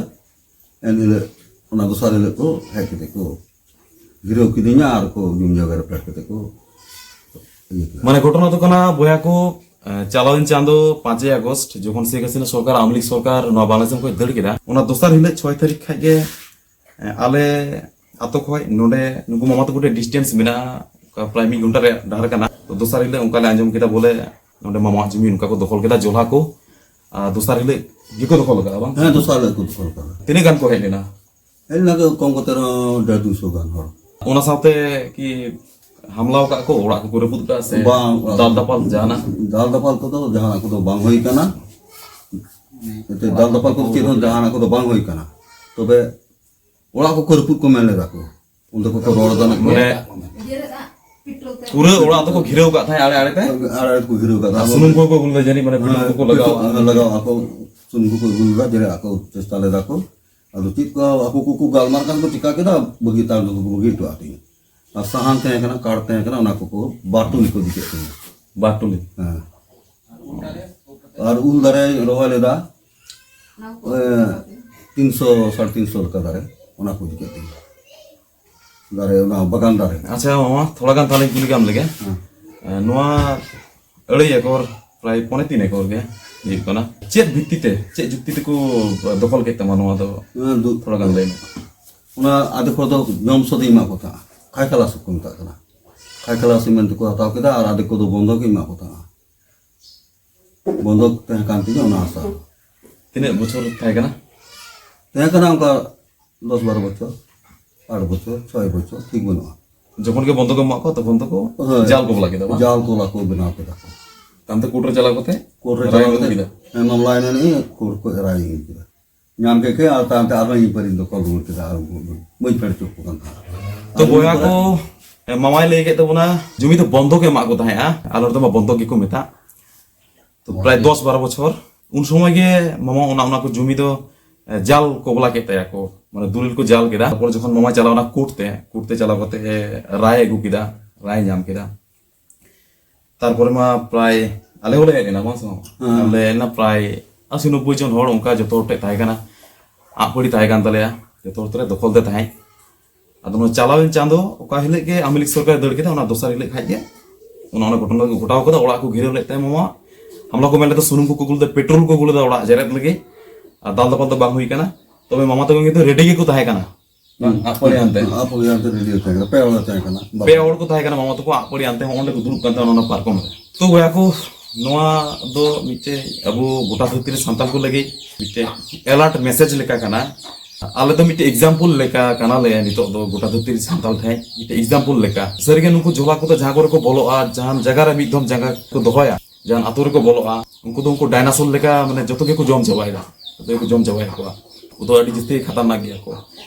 ᱮᱱ ᱦᱤᱞᱳᱜ, ᱚᱱᱟ ᱫᱚᱥᱟᱨ ᱦᱤᱞᱳᱜ ᱠᱚ ᱦᱮᱡ ᱠᱟᱛᱮ ᱠᱚ ᱜᱷᱤᱨᱟᱹᱣ ᱠᱤᱫᱤᱧᱟ ᱟᱨ ᱠᱚ ᱡᱩᱢ ᱡᱟᱭᱜᱟ ᱨᱮ ᱯᱮᱴ ᱠᱟᱛᱮ ᱠᱚ ᱤᱭᱟᱹ ᱠᱮᱫᱟ᱾ ᱢᱟᱱᱮ ᱜᱷᱚᱴᱚᱱᱟ ᱫᱚ ᱠᱟᱱᱟ ᱵᱚᱭᱦᱟ ᱠᱚ, ᱮ, ᱪᱟᱞᱟᱣᱮᱱ ᱪᱟᱸᱫᱚ ᱯᱟᱸᱪᱮᱭ ᱟᱜᱚᱥᱴ ᱡᱚᱠᱷᱚᱱ ᱥᱮᱠ ᱦᱟᱥᱤᱱᱟ ᱥᱚᱨᱠᱟᱨ, ᱟᱣᱟᱢᱤ ᱞᱤᱜᱽ ᱥᱚᱨᱠᱟᱨ ᱱᱚᱣᱟ ᱵᱟᱝᱞᱟᱫᱮᱥ ᱠᱷᱚᱱ ᱫᱟᱹᱲ ᱠᱮᱫᱟ, ᱚᱱᱟ ᱫᱚᱥᱟᱨ ᱦᱤᱞᱳᱜ ᱪᱷᱚᱭ ᱛᱟᱹᱨᱤᱠᱷ ᱠᱷᱟᱡ ᱜᱮ, ᱮ, ᱟᱞᱮ ᱟᱛᱳ ᱠᱷᱚᱡ ᱱᱚᱰᱮ ᱱᱩᱠᱩ ᱢᱟᱢᱟ ᱛᱟᱠᱚ ᱴᱷᱮᱱ ᱰᱤᱥᱴᱮᱱᱥ ᱢᱮᱱᱟᱜᱼᱟ, ᱚᱱᱠᱟ ᱯᱨᱟᱭ ᱢᱤᱫ ᱜᱷᱚᱱᱴᱟ ᱨᱮᱭᱟᱜ ᱰᱟᱦᱟᱨ ᱠᱟᱱᱟ᱾ ᱛᱚ ᱫᱚᱥᱟᱨ ᱦᱤᱞᱳᱜ ᱚᱱᱠᱟ ᱞᱮ ᱟᱸᱡᱚᱢ ᱠᱮᱫᱟ ᱵᱚᱞᱮ ᱱᱚᱰᱮ ᱢᱟᱢᱟᱣᱟᱜ ᱡᱚᱢᱤ ᱱᱚᱝᱠᱟ ᱠᱚ ᱫᱚᱠᱷᱚᱞ ᱠᱮᱫᱟ ᱡᱚᱞᱦᱟ ᱠᱚ᱾ ᱟᱨ ᱫᱚᱥᱟᱨ ᱦᱤᱞᱳᱜ ᱜᱮᱠᱚ ᱫᱚᱠᱷᱚᱞ ᱠᱟᱫᱟ ᱵᱟᱝ? ᱦᱮᱸ, ᱫᱚᱥᱟᱨ ᱦᱤᱞᱳᱜ ᱠᱚ ᱫᱚᱠᱷᱚᱞ ᱠᱟᱫᱟ᱾ ᱛᱤᱱᱟᱹᱜ ᱜᱟᱱ ᱠᱚ ᱦᱮᱡ ᱞᱮᱱᱟ? ᱦᱮᱡ ᱞᱮᱱᱟ ᱠᱚ ᱠᱚᱢ ᱠᱚᱛᱮ ᱨᱮᱦᱚᱸ ᱰᱮᱲ ᱫᱩᱭᱥᱚ ᱜᱟᱱ ᱦᱚᱲ᱾ ᱚᱱᱟ ᱥᱟᱶᱛᱮ ᱠᱤ ᱦᱟᱢᱞᱟ ᱟᱠᱟᱫ ᱠᱚ, ᱚᱲᱟᱜ ᱠᱚᱠᱚ ᱨᱟᱹᱯᱩᱫ ᱟᱠᱟᱫ ᱥᱮ ᱵᱟᱝ, ᱚᱲᱟᱜ ᱫᱟᱞ ᱫᱟᱯᱟᱞ ᱡᱟᱦᱟᱱᱟᱜ? ᱫᱟᱞ ᱫᱟᱯᱟᱞ ᱠᱚᱫᱚ ᱡᱟᱦᱟᱱᱟᱜ ᱠᱚᱫᱚ ᱵᱟᱝ ᱦᱩᱭ ᱠᱟᱱᱟ᱾ ᱮᱱᱛᱮ ᱫᱟᱞ ᱫᱟᱯᱟᱞ ᱠᱚᱫᱚ ᱪᱮᱫ ᱦᱚᱸ ᱡᱟᱦᱟᱱᱟᱜ ᱠᱚᱫᱚ ᱵᱟᱝ ᱦᱩᱭ ᱠᱟᱱᱟ᱾ ᱛᱚᱵᱮ ᱚᱲᱟᱜ ᱠᱚᱠᱚ ᱨᱟᱹᱯᱩᱫ ᱠᱚ ᱢᱮᱱ ᱞᱮᱫᱟ ᱠᱚ᱾ ᱚᱸᱰᱮ ᱠᱚᱠᱚ ᱨᱚᱲ ᱮᱫᱟ ᱱᱟᱜ᱾ ᱢᱟᱱᱮ ᱯᱩᱨᱟᱹ ᱚᱲᱟᱜ ᱫᱚᱠᱚ ᱜᱷᱤᱨᱟᱹᱣ ᱠᱟᱜ ᱛᱟᱦᱮᱸᱫ ᱟᱲᱮ ᱟᱲᱮ ᱛᱮ? ᱟᱲᱮ ᱟᱲᱮ ᱛᱮᱠᱚ ᱜᱷᱤᱨᱟᱹᱣ ᱠᱟᱜ ᱛᱟᱦᱮᱸᱫ᱾ ᱟᱨ ᱥᱩᱱᱩᱢ ᱠᱚᱠᱚ ᱟᱹᱜᱩ ᱞᱮᱫᱟ ᱡᱟᱹᱱᱤᱡ, ᱢᱟᱱᱮ ᱵᱤᱞᱩᱱ ᱦᱮᱸ, ᱠᱚᱠᱚ ᱞᱟᱜᱟᱣᱟ᱾ ᱦᱮᱸ, ᱞᱟᱜᱟᱣ ᱟᱠᱚ, ᱥᱩᱱᱩᱢ ᱠᱚᱠᱚ ᱟᱹᱜᱩ ᱞᱮᱫᱟ, ᱡᱮ ᱟᱠᱚ ᱪᱮᱥᱴᱟ ᱞᱮᱫᱟ ᱠᱚ᱾ ᱟᱫᱚ ᱪᱮᱫ ᱠᱚ ᱟᱠᱚ ᱠᱚᱠᱚ ᱜᱟᱞᱢᱟᱨᱟᱜ ᱠᱟᱱ ᱠᱚ ᱪᱤᱠᱟ ᱠᱮᱫᱟ, ᱵᱟᱹᱜᱤ ᱛᱟᱲ ᱫᱚᱠᱚ ᱵᱟᱹᱜᱤ ᱦᱚᱴᱚ ᱟᱫ ᱛᱤᱧᱟ᱾ ᱟᱨ ᱥᱟᱦᱟᱱ ᱛᱟᱦᱮᱸ ᱠᱟᱱᱟ, ᱠᱟᱴ ᱛᱟᱦᱮᱸ ᱠᱟᱱᱟ, ᱚᱱᱟ ᱠᱚᱠᱚ ᱵᱟᱨ ᱴᱩᱞᱤ ᱠᱚ ᱤᱫᱤ ᱠᱮᱫ ᱛᱤᱧᱟ᱾ ᱵᱟᱨ ᱴᱩᱞᱤ? ᱦᱮᱸ᱾ ᱟᱨ ᱩᱞ ᱫᱟᱨᱮ ᱨᱚᱦᱚᱭ ᱞᱮᱫᱟ, ᱮ, ᱛᱤᱱᱥᱚ, ᱥᱟᱲᱮ ᱛᱤᱱᱥᱚ ᱞᱮᱠᱟ ᱫᱟᱨᱮ, ᱚᱱᱟ ᱠᱚ ᱤᱫᱤ ᱠᱮᱫ ᱛᱤᱧᱟ᱾ ᱫᱟᱨᱮ, ᱚᱱᱟ ᱵᱟᱜᱟᱱ ᱫᱟᱨᱮ᱾ ᱟᱪᱪᱷᱟ ᱢᱟᱢᱟ, ᱛᱷᱚᱲᱟ ᱜᱟᱱ ᱛᱟᱦᱞᱮᱧ ᱠᱩᱞᱤ ᱠᱟᱢ ᱞᱮᱜᱮ᱾ ᱦᱮᱸ᱾ ᱮ, ᱱᱚᱣᱟ ᱟᱹᱲᱟᱹᱭ ᱮᱠᱚᱨ, ᱯᱨᱟᱭ ᱯᱚᱱᱮ ᱛᱤᱱ ᱮᱠᱚᱨ ᱜᱮ ᱦᱩᱭᱩᱜ ᱠᱟᱱᱟ᱾ ᱪᱮᱫ ᱵᱷᱤᱛᱛᱤ ᱛᱮ, ᱪᱮᱫ ᱡᱩᱠᱛᱤ ᱛᱮᱠᱚ ᱫᱚᱠᱷᱚᱞ ᱠᱮᱫ ᱛᱟᱢᱟ ᱱᱚᱣᱟ ᱫᱚ? ᱚᱱᱟ ᱫᱩ- ᱛᱷᱚᱲᱟ ᱜᱟᱱ ᱞᱟᱹᱭ ᱢᱮ᱾ ᱚᱱᱟ ᱟᱫᱷᱮᱠ ᱦᱚᱲ ᱫᱚ ᱡᱚᱢ ᱥᱚᱫᱮ ᱮᱢᱟ ᱠᱚ ᱛᱟᱦᱮᱸᱫ, ᱠᱷᱟᱭ ᱠᱷᱟᱞᱟᱥ ᱠᱚ ᱢᱮᱛᱟᱜ ᱠᱟᱱᱟ, ᱠᱷᱟᱭ ᱠᱷᱟᱞᱟᱥ ᱢᱮᱱ ᱛᱮᱠᱚ ᱦᱟᱛᱟᱣ ᱠᱮᱫᱟ, ᱟᱨ ᱟᱫᱷᱮᱠ ᱠᱚᱫᱚ ᱵᱚᱱᱫᱷᱚᱠ ᱮ ᱮᱢᱟ ᱠᱚ ᱛᱟᱦᱮᱸᱫ᱾ ᱵᱚᱱᱫᱷᱚᱠ ᱛᱟᱦᱮᱸ ᱠᱟᱱ ᱛᱤᱧᱟᱹ ᱚᱱᱟ ᱦᱟᱥᱟ᱾ ᱛᱤᱱᱟᱹᱜ ᱵᱚᱪᱷᱚᱨ ᱛᱟᱦᱮᱸ ᱠᱟᱱᱟ? ᱛᱟᱦᱮᱸ ᱠᱟᱱᱟ ᱚᱱᱠᱟ ᱫᱚᱥ ᱵᱟᱨᱚ ᱵᱚᱪᱷᱚᱨ, ᱟᱴ ᱵᱚᱪᱷᱚᱨ, ᱪᱷᱚᱭ ᱵᱚᱪᱷᱚᱨ, ᱴᱷᱤᱠ ᱵᱟᱹᱱᱩᱜᱼᱟ᱾ ᱡᱚᱠᱷᱚᱱ ᱜᱮ ᱵᱚᱱᱫᱷᱚᱠ ᱮᱢ ᱮᱢᱟᱜ ᱠᱚᱣᱟ, ᱛᱚᱠᱷᱚᱱ ᱫᱚᱠᱚ ᱦᱳᱭ᱾ ᱡᱟᱞ ᱠᱚ ᱵᱚᱞᱟ ᱠᱮᱫᱟ, ᱵᱟᱝ? ᱡᱟᱞ ᱠᱚ ᱵᱚᱞᱟ ᱠᱚ ᱵᱮᱱᱟᱣ ᱠᱮᱫᱟ ᱠᱚ᱾ ᱛᱟᱭᱚᱢᱛᱮ ᱠᱳᱨᱴ ᱨᱮ ᱪᱟᱞᱟᱣ ᱠᱟᱛᱮ ᱠᱳᱨᱴ ᱨᱮ ᱨᱟᱭ ᱪᱟᱞᱟᱣ ᱟᱹᱜᱩ ᱠᱟᱛᱮ ᱠᱮᱫᱟ᱾ ᱦᱮᱸ, ᱢᱟᱢᱞᱟ ᱮᱱᱮᱡ ᱠᱳᱨᱴ ᱠᱚ ᱨᱟᱭ ᱟᱹᱜᱩ ᱠᱮᱫᱟ᱾ ᱧᱟᱢ ᱠᱮᱫ ᱠᱷᱟᱡ ᱟᱨ ᱛᱟᱭᱚᱢᱛᱮ ᱟᱨᱦᱚᱸ ᱤᱧ ᱯᱟᱹᱨᱤᱧ ᱫᱚᱠᱷᱚᱞ ᱨᱩᱣᱟᱹᱲ ᱠᱮᱫᱟ, ᱟᱨ ᱩᱱᱠᱩ ᱵᱟᱹᱧ ᱯᱷᱮᱰ ᱦᱚᱪᱚ ᱠᱚ ᱠᱟᱱ ᱛᱟᱦᱮᱸᱫ᱾ ᱛᱚ ᱟᱨ ᱵᱚᱭᱦᱟ ᱤᱱᱟᱹ ᱠᱚ, ᱯᱚᱨᱮ ᱢᱟᱢᱟᱭ ᱞᱟᱹᱭ ᱠᱮᱫ ᱛᱟᱵᱚᱱᱟ, ᱡᱩᱢᱤ ᱫᱚ ᱵᱚᱱᱫᱷᱚᱠ ᱮ ᱮᱢᱟᱜ ᱠᱚ ᱛᱟᱦᱮᱸᱜᱼᱟ, ᱟᱞᱮ ᱱᱚᱛᱮ ᱢᱟ ᱵᱚᱱᱫᱷᱚᱠ ᱜᱮᱠᱚ ᱢᱮᱛᱟᱜ᱾ ᱛᱚ ᱯᱨᱟᱭ ᱫᱚᱥ ᱵᱟᱨᱚ ᱵᱚᱪᱷᱚᱨ ᱩᱱ ᱥᱚᱢᱚᱭ ᱜᱮ ᱢᱟᱢᱟ ᱚᱱᱟ, ᱚᱱᱟ ᱠᱚ ᱡᱩᱢᱤ ᱫᱚ, ᱮ, ᱡᱟᱞ ᱠᱚᱵᱞᱟ ᱠᱮᱫ ᱛᱟᱭᱟ ᱠᱚ, ᱢᱟᱱᱮ ᱫᱩᱞᱤᱞ ᱠᱚ ᱡᱟᱞ ᱠᱮᱫᱟ᱾ ᱛᱟᱨᱯᱚᱨ ᱡᱚᱠᱷᱚᱱ ᱢᱟᱢᱟ ᱪᱟᱞᱟᱣ ᱮᱱᱟ ᱠᱳᱨᱴ ᱛᱮ, ᱠᱳᱨᱴ ᱛᱮ ᱪᱟᱞᱟᱣ ᱠᱟᱛᱮ ᱮ ᱨᱟᱭ ᱟᱹᱜᱩ ᱠᱮᱫᱟ, ᱨᱟᱭ ᱧᱟᱢ ᱠᱮᱫᱟ᱾ ᱛᱟᱨᱯᱚᱨᱮ ᱢᱟ ᱯᱨᱟᱭ ᱟᱞᱮ ᱦᱚᱸᱞᱮ ᱦᱮᱡ ᱞᱮᱱᱟ, ᱵᱟᱝ ᱥᱮ ᱵᱟᱝ? ᱦᱮᱸ᱾ ᱟᱞᱮ ᱦᱮᱡ ᱞᱮᱱᱟ ᱯᱨᱟᱭ ᱟᱥᱤ ᱱᱚᱵᱵᱳᱭ ᱡᱚᱱ ᱦᱚᱲ, ᱚᱱᱠᱟ ᱡᱚᱛᱚ ᱦᱚᱲ ᱴᱷᱮᱡ ᱛᱟᱦᱮᱸ ᱠᱟᱱᱟ, ᱟᱜ ᱯᱟᱹᱲᱤ ᱛᱟᱦᱮᱸ ᱠᱟᱱ ᱛᱟᱞᱮᱭᱟ, ᱡᱚᱛᱚ ᱦᱚᱲ ᱛᱮᱞᱮ ᱫᱚᱠᱷᱚᱞ ᱛᱮ ᱛᱟᱦᱮᱸᱫ᱾ ᱟᱫᱚ ᱱᱚᱣᱟ ᱪᱟᱞᱟᱣᱮᱱ ᱪᱟᱸᱫᱚ ᱚᱠᱟ ᱦᱤᱞᱳᱜ ᱜᱮ ᱟᱢᱮᱞᱤᱠ ᱥᱚᱨᱠᱟᱨᱮ ᱫᱟᱹᱲ ᱠᱮᱫᱟ, ᱚᱱᱟ ᱫᱚᱥᱟᱨ ᱦᱤᱞᱳᱜ ᱠᱷᱟᱡ ᱜᱮ ᱚᱱᱟ, ᱚᱱᱟ ᱜᱷᱚᱴᱚᱱᱟ ᱫᱚ ᱜᱷᱚᱴᱟᱣ ᱠᱟᱫᱟ᱾ ᱚᱲᱟᱜ ᱠᱚ ᱜᱷᱮᱨᱟᱣ ᱞᱮᱫ ᱛᱟᱭᱚᱢ ᱢᱟᱢᱟ ᱦᱟᱢᱞᱟ ᱠᱚ ᱢᱮᱱ ᱞᱮᱫᱟ, ᱥᱩᱱᱩᱢ ᱠᱚᱠᱚ ᱟᱹᱜᱩ ᱞᱮᱫᱟ, ᱯᱮᱴᱨᱳᱞ ᱠᱚ ᱟᱹᱜᱩ ᱞᱮᱫᱟ ᱚᱲᱟᱜ ᱡᱮᱨᱮᱫ ᱞᱟᱹᱜᱤᱫ, ᱟᱨ ᱫᱟᱞ ᱫᱟᱯᱟᱞ ᱫᱚ ᱵᱟᱝ ᱦᱩᱭ ᱠᱟᱱᱟ᱾ ᱛᱚᱵᱮ ᱢᱟᱢᱟ ᱛᱟᱠᱚ ᱠᱤᱱᱛᱩ ᱨᱮᱰᱤ ᱜᱮᱠᱚ ᱛᱟᱦᱮᱸ ᱠᱟᱱᱟ᱾ ᱵᱟᱝ, ᱟᱜ ᱯᱟᱹᱲᱤ ᱟᱱᱛᱮ᱾ ᱟᱜ ᱯᱟᱹᱲᱤ ᱟᱱᱛᱮ ᱨᱮᱰᱤ ᱛᱟᱦᱮᱸ ᱠᱟᱱᱟ, ᱯᱮ ᱦᱚᱲ ᱛᱟᱦᱮᱸ ᱠᱟᱱᱟ᱾ ᱯᱮ ᱦᱚᱲ ᱠᱚ ᱛᱟᱦᱮᱸ ᱠᱟᱱᱟ, ᱢᱟᱢᱟ ᱛᱟᱠᱚ ᱟᱜ ᱯᱟᱹᱲᱤ ᱟᱱᱛᱮ ᱦᱚᱸ ᱚᱸᱰᱮ ᱠᱚ ᱫᱩᱲᱩᱵ ᱠᱟᱱ ᱛᱟᱦᱮᱸᱱᱟ ᱚᱱᱟ ᱯᱟᱨᱠᱚᱢ ᱨᱮ᱾ ᱛᱚ ᱵᱚᱭᱦᱟ ᱠᱚ, ᱱᱚᱣᱟ ᱫᱚ ᱢᱤᱫᱴᱮᱡ ᱟᱵᱚ ᱜᱚᱴᱟ ᱫᱷᱟᱹᱨᱛᱤ ᱨᱮ ᱥᱟᱱᱛᱟᱲ ᱠᱚ ᱞᱟᱹᱜᱤᱫ ᱢᱤᱫᱴᱮᱡ alert message ᱞᱮᱠᱟ ᱠᱟᱱᱟ᱾ ᱟᱞᱮ ᱫᱚ ᱢᱤᱫᱴᱮᱡ example ᱞᱮᱠᱟ ᱠᱟᱱᱟᱞᱮ ᱱᱤᱛᱚᱜ ᱫᱚ ᱜᱚᱴᱟ ᱫᱷᱟᱹᱨᱛᱤ ᱨᱮ ᱥᱟᱱᱛᱟᱲ ᱴᱷᱮᱱ ᱢᱤᱫᱴᱮᱡ example ᱞᱮᱠᱟ᱾ ᱥᱟᱹᱨᱤᱜᱮ ᱱᱩᱠᱩ ᱡᱷᱚᱞᱟ ᱠᱚᱫᱚ ᱡᱟᱦᱟᱸ ᱠᱚᱨᱮ ᱠᱚ ᱵᱚᱞᱚᱜᱼᱟ, ᱡᱟᱦᱟᱱ ᱡᱟᱭᱜᱟ ᱨᱮ ᱢᱤᱫ ᱫᱷᱚᱢ ᱡᱟᱸᱜᱟ ᱠᱚ ᱫᱚᱦᱚᱭᱟ, ᱡᱟᱦᱟᱱ ᱟᱛᱳ ᱨᱮᱠᱚ ᱵᱚᱞᱚᱜᱼᱟ, ᱩᱱᱠᱩ ᱫᱚ ᱩᱱᱠᱩ ᱰᱟᱭᱱᱟᱥᱚᱨ ᱞᱮᱠᱟ, ᱢᱟᱱᱮ, ᱡᱚᱛᱚ ᱜᱮᱠᱚ ᱡᱚᱢ ᱪᱟᱵᱟᱭᱮᱫᱟ, ᱡᱚᱛᱚ ᱜᱮᱠᱚ ᱡᱚᱢ ᱪᱟᱵᱟᱭᱮᱫ ᱠᱚᱣᱟ᱾ ᱩᱱᱠᱩ ᱫᱚ ᱟᱹᱰᱤ ᱡᱟᱹᱥᱛᱤ ᱠᱷᱟᱛᱟᱨᱱᱟᱠ ᱜᱮᱭᱟ ᱠᱚ᱾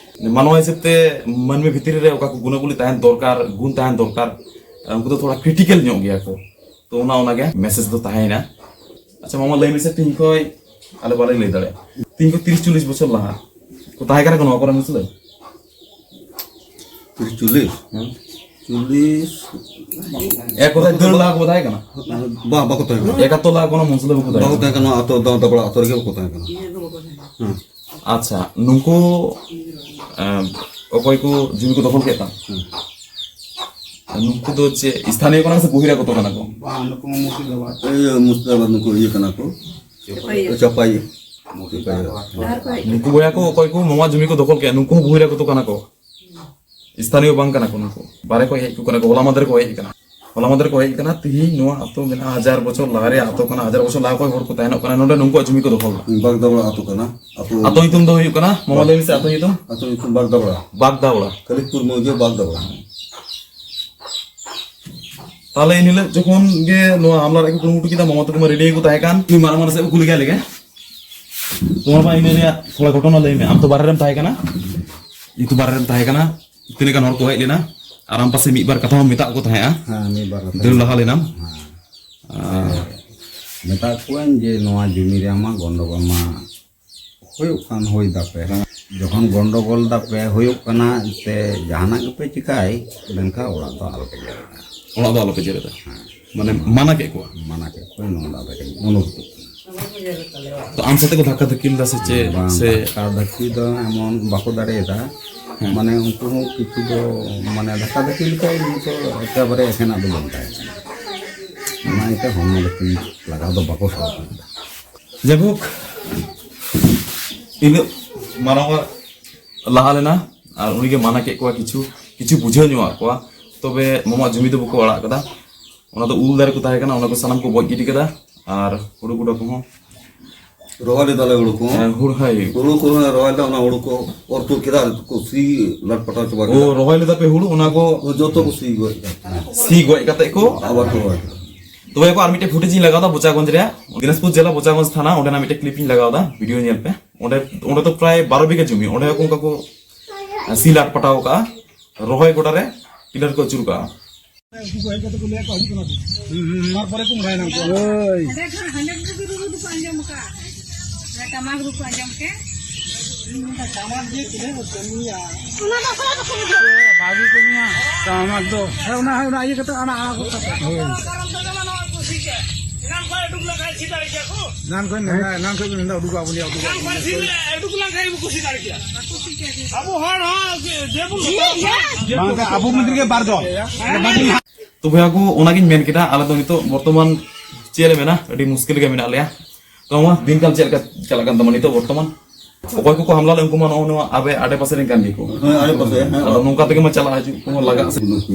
ᱢᱟᱱᱣᱟ ᱦᱤᱥᱟᱹᱵ ᱛᱮ ᱢᱟᱹᱱᱢᱤ ᱵᱷᱤᱛᱤᱨ ᱨᱮ ᱚᱠᱟ ᱠᱚ ᱜᱩᱱᱟᱹᱜᱩᱞᱤ ᱛᱟᱦᱮᱱ ᱫᱚᱨᱠᱟᱨ, ᱜᱩᱱ ᱛᱟᱦᱮᱱ ᱫᱚᱨᱠᱟᱨ, ᱩᱱᱠᱩ ᱫᱚ ᱛᱷᱚᱲᱟ critical ᱧᱚᱜ ᱜᱮᱭᱟ ᱠᱚ᱾ ᱛᱚ ᱚᱱᱟ, ᱚᱱᱟᱜᱮ message ᱫᱚ ᱛᱟᱦᱮᱸᱭᱮᱱᱟ᱾ ᱟᱪᱪᱷᱟ ᱢᱟᱢᱟ, ᱞᱟᱹᱭ ᱢᱮᱥᱮ, ᱛᱤᱦᱤᱧ ᱠᱷᱚᱡ ᱟᱞᱮ ᱵᱟᱞᱮ ᱞᱟᱹᱭ ᱫᱟᱲᱮᱭᱟᱜᱼᱟ, ᱛᱤᱦᱤᱧ ᱠᱷᱚᱡ ᱛᱤᱨᱤᱥ ᱪᱚᱞᱞᱤᱥ ᱵᱚᱪᱷᱚᱨ ᱞᱟᱦᱟ ᱠᱚ ᱛᱟᱦᱮᱸ ᱠᱟᱱᱟ ᱠᱚ ᱱᱚᱣᱟ ᱠᱚᱨᱮ ᱢᱩᱥᱞᱟᱹ? ᱛᱤᱨᱤᱥ ᱪᱚᱞᱞᱤᱥ? ᱦᱮᱸ᱾ ᱪᱚᱞᱞᱤᱥ? ᱮᱠ ᱠᱚᱛᱷᱟᱭ ᱫᱟᱹᱲ ᱞᱟᱦᱟ ᱠᱚ ᱛᱟᱦᱮᱸ ᱠᱟᱱᱟ? ᱵᱟ, ᱵᱟᱠᱚ ᱛᱟᱦᱮᱸ ᱠᱟᱱᱟ᱾ ᱮᱠᱟᱛᱛᱚᱨ ᱞᱟᱦᱟ ᱠᱳᱱᱳ ᱢᱩᱥᱞᱟᱹ ᱵᱟᱠᱚ ᱛᱟᱦᱮᱸ ᱵᱟᱠᱚ ᱠᱟᱱᱟ᱾ ᱛᱟᱦᱮᱸ ᱠᱟᱱᱟ, ᱟᱛᱳ ᱫᱟᱸᱛᱟᱯᱟᱲᱟ ᱟᱛᱳ ᱨᱮᱜᱮ ᱵᱟᱠᱚ ᱛᱟᱦᱮᱸ ᱠᱟᱱᱟ᱾ ᱦᱮᱸ᱾ ᱟᱪᱪᱷᱟ, ᱱᱩᱠᱩ, ᱮᱸ, ᱚᱠᱚᱭ ᱠᱚ ᱡᱩᱢᱤ ᱠᱚ ᱫᱚᱠᱷᱚᱞ ᱠᱮᱫ ᱛᱟᱢ? ᱦᱮᱸ᱾ ᱱᱩᱠᱩ ᱫᱚ ᱪᱮᱫ ᱥᱛᱷᱟᱱᱤᱭᱚ ᱠᱟᱱᱟ ᱥᱮ ᱵᱚᱦᱤᱨᱟᱜᱚᱛᱚ ᱠᱟᱱᱟ ᱠᱚ? ᱵᱟᱝ, ᱱᱩᱠᱩ ᱢᱟ ᱢᱩᱨᱥᱤᱫᱟᱵᱟᱫ᱾ ᱤᱭᱟᱹ, ᱢᱩᱨᱥᱤᱫᱟᱵᱟᱫ, ᱱᱩᱠᱩ ᱤᱭᱟᱹ ᱠᱟᱱᱟ ᱠᱚ᱾ ᱪᱟᱯᱟᱭ᱾ ᱪᱟᱯᱟᱭ᱾ ᱟᱨ ᱠᱚ ᱦᱮᱡ ᱱᱩᱠᱩ ᱵᱚᱭᱦᱟ ᱠᱚ ᱚᱠᱚᱭ ᱠᱚ ᱢᱟᱢᱟ ᱡᱩᱢᱤ ᱠᱚ ᱫᱚᱠᱷᱚᱞ ᱠᱮᱜᱼᱟ, ᱱᱩᱠᱩ ᱦᱚᱸ ᱵᱚᱦᱤᱨᱟᱜᱚᱛᱚ ᱠᱟᱱᱟ ᱠᱚ᱾ ᱥᱛᱷᱟᱱᱤᱭᱚ ᱵᱟᱝ ᱠᱟᱱᱟ ᱠᱚ ᱱᱩᱠᱩ᱾ ᱵᱟᱨᱦᱮ ᱠᱚ ᱦᱮᱡ ᱠᱚ ᱠᱟᱱᱟ ᱠᱚ, ᱦᱚᱞᱟ ᱢᱟᱫᱷᱮᱨ ᱠᱚ ᱦᱮᱡ ᱠᱟᱱᱟ᱾ ᱦᱚᱞᱟ ᱢᱟᱫᱷᱮᱨ ᱠᱚ ᱦᱮᱡ ᱠᱟᱱᱟ᱾ ᱛᱤᱦᱤᱧ ᱱᱚᱣᱟ ᱟᱛᱳ ᱢᱮᱱᱟᱜᱼᱟ ᱦᱟᱡᱟᱨ ᱵᱚᱪᱷᱚᱨ ᱞᱟᱦᱟ ᱨᱮᱭᱟᱜ ᱟᱛᱳ ᱠᱟᱱᱟ᱾ ᱦᱟᱡᱟᱨ ᱵᱚᱪᱷᱚᱨ ᱞᱟᱦᱟ ᱚᱠᱚᱭ ᱦᱚᱲ ᱠᱚ ᱛᱟᱦᱮᱱᱚᱜ ᱠᱟᱱᱟ ᱱᱚᱰᱮ, ᱱᱩᱠᱩᱣᱟᱜ ᱡᱩᱢᱤ ᱠᱚ ᱫᱚᱠᱷᱚᱞ ᱫᱟ᱾ ᱵᱟᱜᱽᱫᱟᱵᱲᱟ ᱟᱛᱳ ᱠᱟᱱᱟ᱾ ᱟᱛᱳ ᱟᱛᱳ ᱧᱩᱛᱩᱢ ᱫᱚ ᱦᱩᱭᱩᱜ ᱠᱟᱱᱟ, ᱢᱟᱢᱟ ᱞᱟᱹᱭ ᱢᱮᱥᱮ ᱟᱛᱳ ᱧᱩᱛᱩᱢ᱾ ᱟᱛᱳ ᱧᱩᱛᱩᱢ ᱵᱟᱜᱽᱫᱟᱵᱲᱟ᱾ ᱵᱟᱜᱽᱫᱟᱵᱲᱟ᱾ ᱠᱟᱞᱤᱠᱯᱩᱨ ᱢᱚᱣᱡᱟ ᱵᱟᱜᱽᱫᱟᱵᱲᱟ᱾ ᱛᱟᱦᱞᱮ ᱮᱱ ᱦᱤᱞᱳᱜ ᱡᱚᱠᱷᱚᱱ ᱜᱮ ᱱᱚᱣᱟ ᱦᱟᱢᱞᱟ ᱨᱮᱭᱟᱜ ᱠᱚ ᱠᱩᱨᱩᱢᱩᱴᱩ ᱠᱮᱫᱟ, ᱢᱟᱢᱟ ᱛᱟᱠᱚ ᱢᱟ ᱨᱮᱰᱤ ᱜᱮᱠᱚ ᱛᱟᱦᱮᱸ ᱠᱟᱱ᱾ ᱩᱱᱤ ᱢᱟᱨᱟᱝ ᱢᱟᱨᱟᱝ ᱥᱮᱫ ᱠᱚ ᱠᱩᱞᱤ ᱠᱟᱭ ᱞᱮᱜᱮ᱾ ᱛᱚ ᱢᱟᱢᱟ, ᱤᱱᱟᱹ ᱨᱮᱭᱟᱜ ᱛᱷᱚᱲᱟ ᱜᱷᱚᱴᱚᱱᱟ ᱞᱟᱹᱭ ᱢᱮ, ᱟᱢ ᱛᱚ ᱵᱟᱨᱦᱮ ᱨᱮᱢ ᱛᱟᱦᱮᱸ ᱠᱟᱱᱟ᱾ ᱤᱧ ᱛᱚ ᱵᱟᱨᱦᱮ ᱨᱮᱢ ᱛᱟᱦᱮᱸ ᱠᱟᱱᱟ᱾ ᱛᱤᱱᱟᱹᱜ ᱜᱟᱱ ᱦᱚᱲ ᱠᱚ ᱦᱮᱡ ᱞᱮᱱᱟ ᱟᱨ ᱟᱢ ᱯᱟᱥᱮ ᱢᱤᱫ ᱵᱟᱨ ᱠᱟᱛᱷᱟ ᱦᱚᱸ ᱢᱮᱛᱟᱜ ᱠᱚ ᱛᱟᱦᱮᱸᱜᱼᱟ᱾ ᱦᱮᱸ, ᱢᱤᱫ ᱵᱟᱨ ᱠᱟᱛᱷᱟ᱾ ᱫᱟᱹᱲ ᱞᱟᱦᱟ ᱞᱮᱱᱟᱢ᱾ ᱦᱮᱸ᱾ ᱟᱨ ᱢᱮᱛᱟᱜ ᱠᱚᱣᱟᱧ ᱡᱮ ᱱᱚᱣᱟ ᱡᱩᱢᱤ ᱨᱮᱭᱟᱜ ᱢᱟ ᱜᱚᱱᱰᱚᱜᱳᱞ ᱢᱟ ᱦᱩᱭᱩᱜ ᱠᱟᱱ ᱦᱩᱭ ᱫᱟᱯᱮ᱾ ᱡᱚᱠᱷᱚᱱ ᱜᱚᱱᱰᱚᱜᱳᱞ ᱫᱟᱯᱮ ᱦᱩᱭᱩᱜ ᱠᱟᱱᱟ, ᱥᱮ ᱡᱟᱦᱟᱱᱟᱜ ᱜᱮᱯᱮ ᱪᱤᱠᱟᱭ, ᱢᱮᱱᱠᱷᱟᱱ ᱚᱲᱟᱜ ᱫᱚ ᱟᱞᱚᱯᱮ ᱡᱮᱨᱮᱫᱟ᱾ ᱚᱲᱟᱜ ᱫᱚ ᱟᱞᱚᱯᱮ ᱡᱮᱨᱮᱫᱟ᱾ ᱦᱮᱸ᱾ ᱢᱟᱱᱮ ᱢᱟᱱᱟ ᱠᱮᱫ ᱠᱚᱣᱟ? ᱢᱟᱱᱟ ᱠᱮᱫ ᱠᱚᱣᱟ, ᱱᱚᱣᱟ ᱫᱚ ᱟᱞᱚᱯᱮ ᱠᱟᱹᱢᱤ, ᱚᱱᱩᱨᱳᱫᱷ ᱠᱟᱱᱟ᱾ ᱛᱚ ᱟᱢ ᱥᱟᱛᱮ ᱠᱚ ᱫᱷᱟᱠᱟ ᱫᱷᱟᱹᱠᱤ ᱞᱮᱫᱟ ᱥᱮ ᱪᱮᱫ? ᱵᱟᱝ, ᱥᱮ ᱫᱷᱟᱠᱟ ᱫᱷᱟᱹᱠᱤ ᱫᱚ ᱮᱢᱚᱱ ᱵᱟᱠᱚ ᱫᱟᱲᱮᱭᱟᱫᱟ᱾ ᱦᱮᱸ᱾ ᱢᱟᱱᱮ ᱩᱱᱠᱩ ᱦᱚᱸ ᱠᱤᱪᱷᱩ ᱫᱚ, ᱢᱟᱱᱮ ᱫᱷᱟᱠᱟ ᱫᱷᱟᱹᱠᱤ ᱞᱮᱠᱟ ᱱᱤᱛᱚᱜ ᱮᱠᱮᱵᱟᱨᱮ ᱮᱠᱷᱮᱱᱟᱜ ᱫᱚ ᱵᱟᱝ ᱛᱟᱦᱮᱸ ᱠᱟᱱᱟ᱾ ᱚᱱᱟ ᱤᱭᱟᱹᱛᱮ ᱦᱚᱲᱢᱚ ᱞᱟᱹᱠᱛᱤ ᱞᱟᱜᱟᱣ ᱫᱚ ᱵᱟᱠᱚ ᱥᱟᱦᱟᱣ ᱠᱟᱱᱟ᱾ ᱡᱟᱭᱦᱳᱠ, ᱤᱱᱟᱹᱜ ᱢᱟᱨᱟᱝ ᱞᱟᱦᱟ ᱞᱮᱱᱟ ᱟᱨ ᱩᱱᱤᱜᱮ ᱢᱟᱱᱟ ᱠᱮᱫ ᱠᱚᱣᱟ, ᱠᱤᱪᱷᱩ, ᱠᱤᱪᱷᱩ ᱵᱩᱡᱷᱟᱹᱣ ᱧᱚᱜ ᱟᱫ ᱠᱚᱣᱟ᱾ ᱛᱚᱵᱮ ᱢᱟᱢᱟ ᱡᱩᱢᱤ ᱫᱚ ᱵᱟᱠᱚ ᱟᱲᱟᱜ ᱠᱟᱫᱟ᱾ ᱚᱱᱟ ᱫᱚ ᱩᱞ ᱫᱟᱨᱮ ᱠᱚ ᱛᱟᱦᱮᱸ ᱠᱟᱱᱟ, ᱚᱱᱟ ᱠᱚ ᱥᱟᱱᱟᱢ ᱠᱚ ᱵᱚᱡ ᱜᱤᱰᱤ ᱠᱟᱫᱟ᱾ ᱟᱨ ᱦᱩᱲᱩ ᱜᱚᱰᱟ ᱠᱚᱦᱚᱸ᱾ ᱨᱚᱦᱚᱭ ᱞᱮᱫᱟᱞᱮ ᱦᱩᱲᱩ ᱠᱚᱦᱚᱸ᱾ ᱦᱮᱸ, ᱦᱩᱲᱩ, ᱦᱳᱭ᱾ ᱦᱩᱲᱩ ᱠᱚᱦᱚᱸ ᱨᱚᱦᱚᱭ ᱞᱮᱫᱟ, ᱚᱱᱟ ᱦᱩᱲᱩ ᱠᱚ ᱚᱨ ᱛᱩᱫ ᱠᱮᱫᱟ, ᱟᱨ ᱠᱚ ᱥᱤ ᱞᱟᱴ ᱯᱟᱴᱟᱣ ᱪᱟᱵᱟ ᱠᱮᱫᱟ᱾ ᱚ, ᱨᱚᱦᱚᱭ ᱞᱮᱫᱟ ᱯᱮ ᱦᱩᱲᱩ, ᱚᱱᱟ ᱠᱚ ᱡᱚᱛᱚ ᱠᱚ ᱥᱤ ᱜᱚᱡ ᱠᱮᱫᱟ᱾ ᱥᱤ ᱜᱚᱡ ᱠᱟᱛᱮ ᱠᱚ ᱟᱵᱟᱨ ᱠᱚ ᱨᱚᱦᱚᱭ ᱠᱮᱫᱟ᱾ ᱛᱚᱵᱮ ᱠᱚ ᱟᱨ ᱢᱤᱫᱴᱮᱡ ᱯᱷᱩᱴᱮᱡᱽ ᱤᱧ ᱞᱟᱜᱟᱣ ᱫᱟ ᱵᱚᱪᱟᱜᱚᱸᱡᱽ ᱨᱮᱭᱟᱜ, ᱫᱤᱱᱟᱡᱽᱯᱩᱨ ᱡᱮᱞᱟ ᱵᱚᱪᱟᱜᱚᱸᱡᱽ ᱛᱷᱟᱱᱟ, ᱚᱸᱰᱮᱱᱟᱜ ᱢᱤᱫᱴᱮᱡ ᱠᱞᱤᱯ ᱤᱧ ᱞᱟᱜᱟᱣ ᱫᱟ, ᱵᱷᱤᱰᱤᱭᱳ ᱧᱮᱞ ᱯᱮ᱾ ᱚᱸᱰᱮ, ᱚᱸᱰᱮ ᱫᱚ ᱯᱨᱟᱭ ᱵᱟᱨᱚ ᱵᱤᱜᱷᱟᱹ ᱡᱚᱢᱤ, ᱚᱸᱰᱮ ᱦᱚᱸ ᱚᱱᱠᱟ ᱠᱚ ᱥᱤ ᱞᱟᱴ ᱯᱟᱴᱟᱣ ᱠᱟᱜᱼᱟ, ᱨᱚᱦᱚᱭ ᱜᱚᱰᱟ ᱨᱮ ᱴᱤᱞᱟᱨ ᱠᱚ ᱟᱹᱪᱩᱨ ᱠᱟᱜᱼᱟ᱾ ᱩᱱᱠᱩ ᱠᱚ ᱦᱮᱡ ᱠᱟᱛᱮ ᱠᱚ ᱞᱟᱹᱭᱟ ᱠᱚ ᱦᱤᱡᱩᱜ ᱠᱟᱱᱟ ᱠᱚ᱾ ᱦᱩᱸ, ᱦᱩᱸ, ᱦᱩᱸ᱾ ᱛᱟᱨᱯᱚᱨᱮ ᱠᱚ ᱵᱟᱲᱟᱭ ᱧᱟᱢ ᱠᱚᱣᱟ᱾ ᱦᱳᱭ᱾ ᱦᱟᱸᱰᱮ ᱠᱷᱚᱱ, ᱦᱟᱸᱰᱮ ᱠᱷᱚᱱ ᱜᱮ ᱨᱩ ᱨᱩ ᱫᱚᱠᱚ ᱟᱸᱡᱚᱢ ᱟᱠᱟᱫ᱾ ᱴᱟᱢᱟᱠ ᱨᱩ ᱠᱚ ᱟᱸᱡᱚᱢ ᱠᱮᱫ᱾ ᱴᱟᱢᱟᱠ ᱜᱮ ᱛᱤᱱᱟᱹᱜ ᱠᱚ ᱠᱟᱹᱢᱤᱭᱟ᱾ ᱚᱱᱟ ᱫᱚ ᱚᱠᱚᱭ ᱵᱟᱠᱚ ᱵᱩᱡᱷᱟᱹᱣᱟ᱾ ᱵᱷᱟᱜᱮ ᱠᱟᱹᱢᱤᱭᱟ᱾ ᱴᱟᱢᱟᱠ ᱫᱚ᱾ ᱦᱮᱸ, ᱚᱱᱟ, ᱚᱱᱟ ᱤᱭᱟᱹ ᱠᱟᱛᱮ ᱚᱱᱟ ᱟᱲᱟᱜ ᱜᱚᱫ ᱠᱟᱛᱮ᱾ ᱦᱳᱭ᱾ ᱠᱟᱨᱚᱱ ᱛᱮᱫᱚ ᱱᱚᱣᱟ ᱠᱩᱥᱤ ᱜᱮ᱾ ᱮᱱᱟᱝ ᱠᱷᱚᱱ ᱢᱮᱱᱫᱟ, ᱮᱱᱟᱝ ᱠᱷᱚᱱ ᱢᱮᱱᱫᱟ, ᱩᱰᱩᱠᱚᱜ ᱟᱵᱚᱱ, ᱩᱰᱩᱠᱚᱜ ᱟᱵᱚᱱ᱾ ᱮᱱᱟᱝ ᱠᱷᱚᱱ ᱥᱤᱫᱷᱟᱹ ᱩᱰᱩᱠ ᱞᱮᱱᱠᱷᱟᱱ ᱜᱮ ᱵᱟᱠᱚ ᱥᱤᱫᱷᱟᱹ ᱠᱮᱭᱟ᱾ ᱟᱵᱚ ᱦᱚᱲ ᱦᱚᱸ ᱡᱮ, ᱡᱮ ᱵᱚᱱ ᱵᱟᱝ, ᱟᱵᱚ ᱢᱚᱱᱫᱤᱨ ᱜᱮ ᱵᱟᱨ ᱫᱚᱞ᱾ ᱛᱚ ᱵᱚᱭᱦᱟ ᱠᱚ, ᱚᱱᱟᱜᱤᱧ ᱢᱮᱱ ᱠᱮᱫᱟ, ᱟᱞᱮ ᱫᱚ ᱱᱤᱛᱚᱜ ᱵᱚᱨᱛᱚᱢᱟᱱ ᱪᱮᱫ ᱨᱮ ᱢᱮᱱᱟᱜᱼᱟ, ᱟᱹᱰᱤ ᱢᱩᱥᱠᱤᱞ ᱨᱮᱜᱮ ᱢᱮᱱᱟᱜ ᱞᱮᱭᱟ᱾ ᱛᱚ ᱢᱟ, ᱫᱤᱱᱠᱟᱞ ᱪᱮᱫ ᱞᱮᱠᱟ ᱪᱟᱞᱟᱜ ᱠᱟᱱ ᱛᱟᱢᱟ ᱱᱤᱛᱚᱜ ᱵᱚᱨᱛᱚᱢᱟᱱ? ᱚᱠᱚᱭ ᱠᱚᱠᱚ ᱦᱟᱢᱞᱟ ᱞᱮᱫ, ᱩᱱᱠᱩ ᱢᱟ ᱱᱚᱜᱼᱚ ᱱᱚᱣᱟ ᱟᱯᱮ ᱟᱰᱮ ᱯᱟᱥᱮ ᱨᱮᱱ ᱠᱟᱱ ᱜᱮᱠᱚ᱾ ᱦᱮᱸ, ᱟᱰᱮ ᱯᱟᱥᱮ, ᱦᱮᱸ᱾ ᱟᱫᱚ ᱱᱚᱝᱠᱟ ᱛᱮᱜᱮ ᱢᱟ ᱪᱟᱞᱟᱜ ᱦᱤᱡᱩᱜ ᱠᱚᱦᱚᱸ ᱞᱟᱜᱟᱜ ᱥᱮ᱾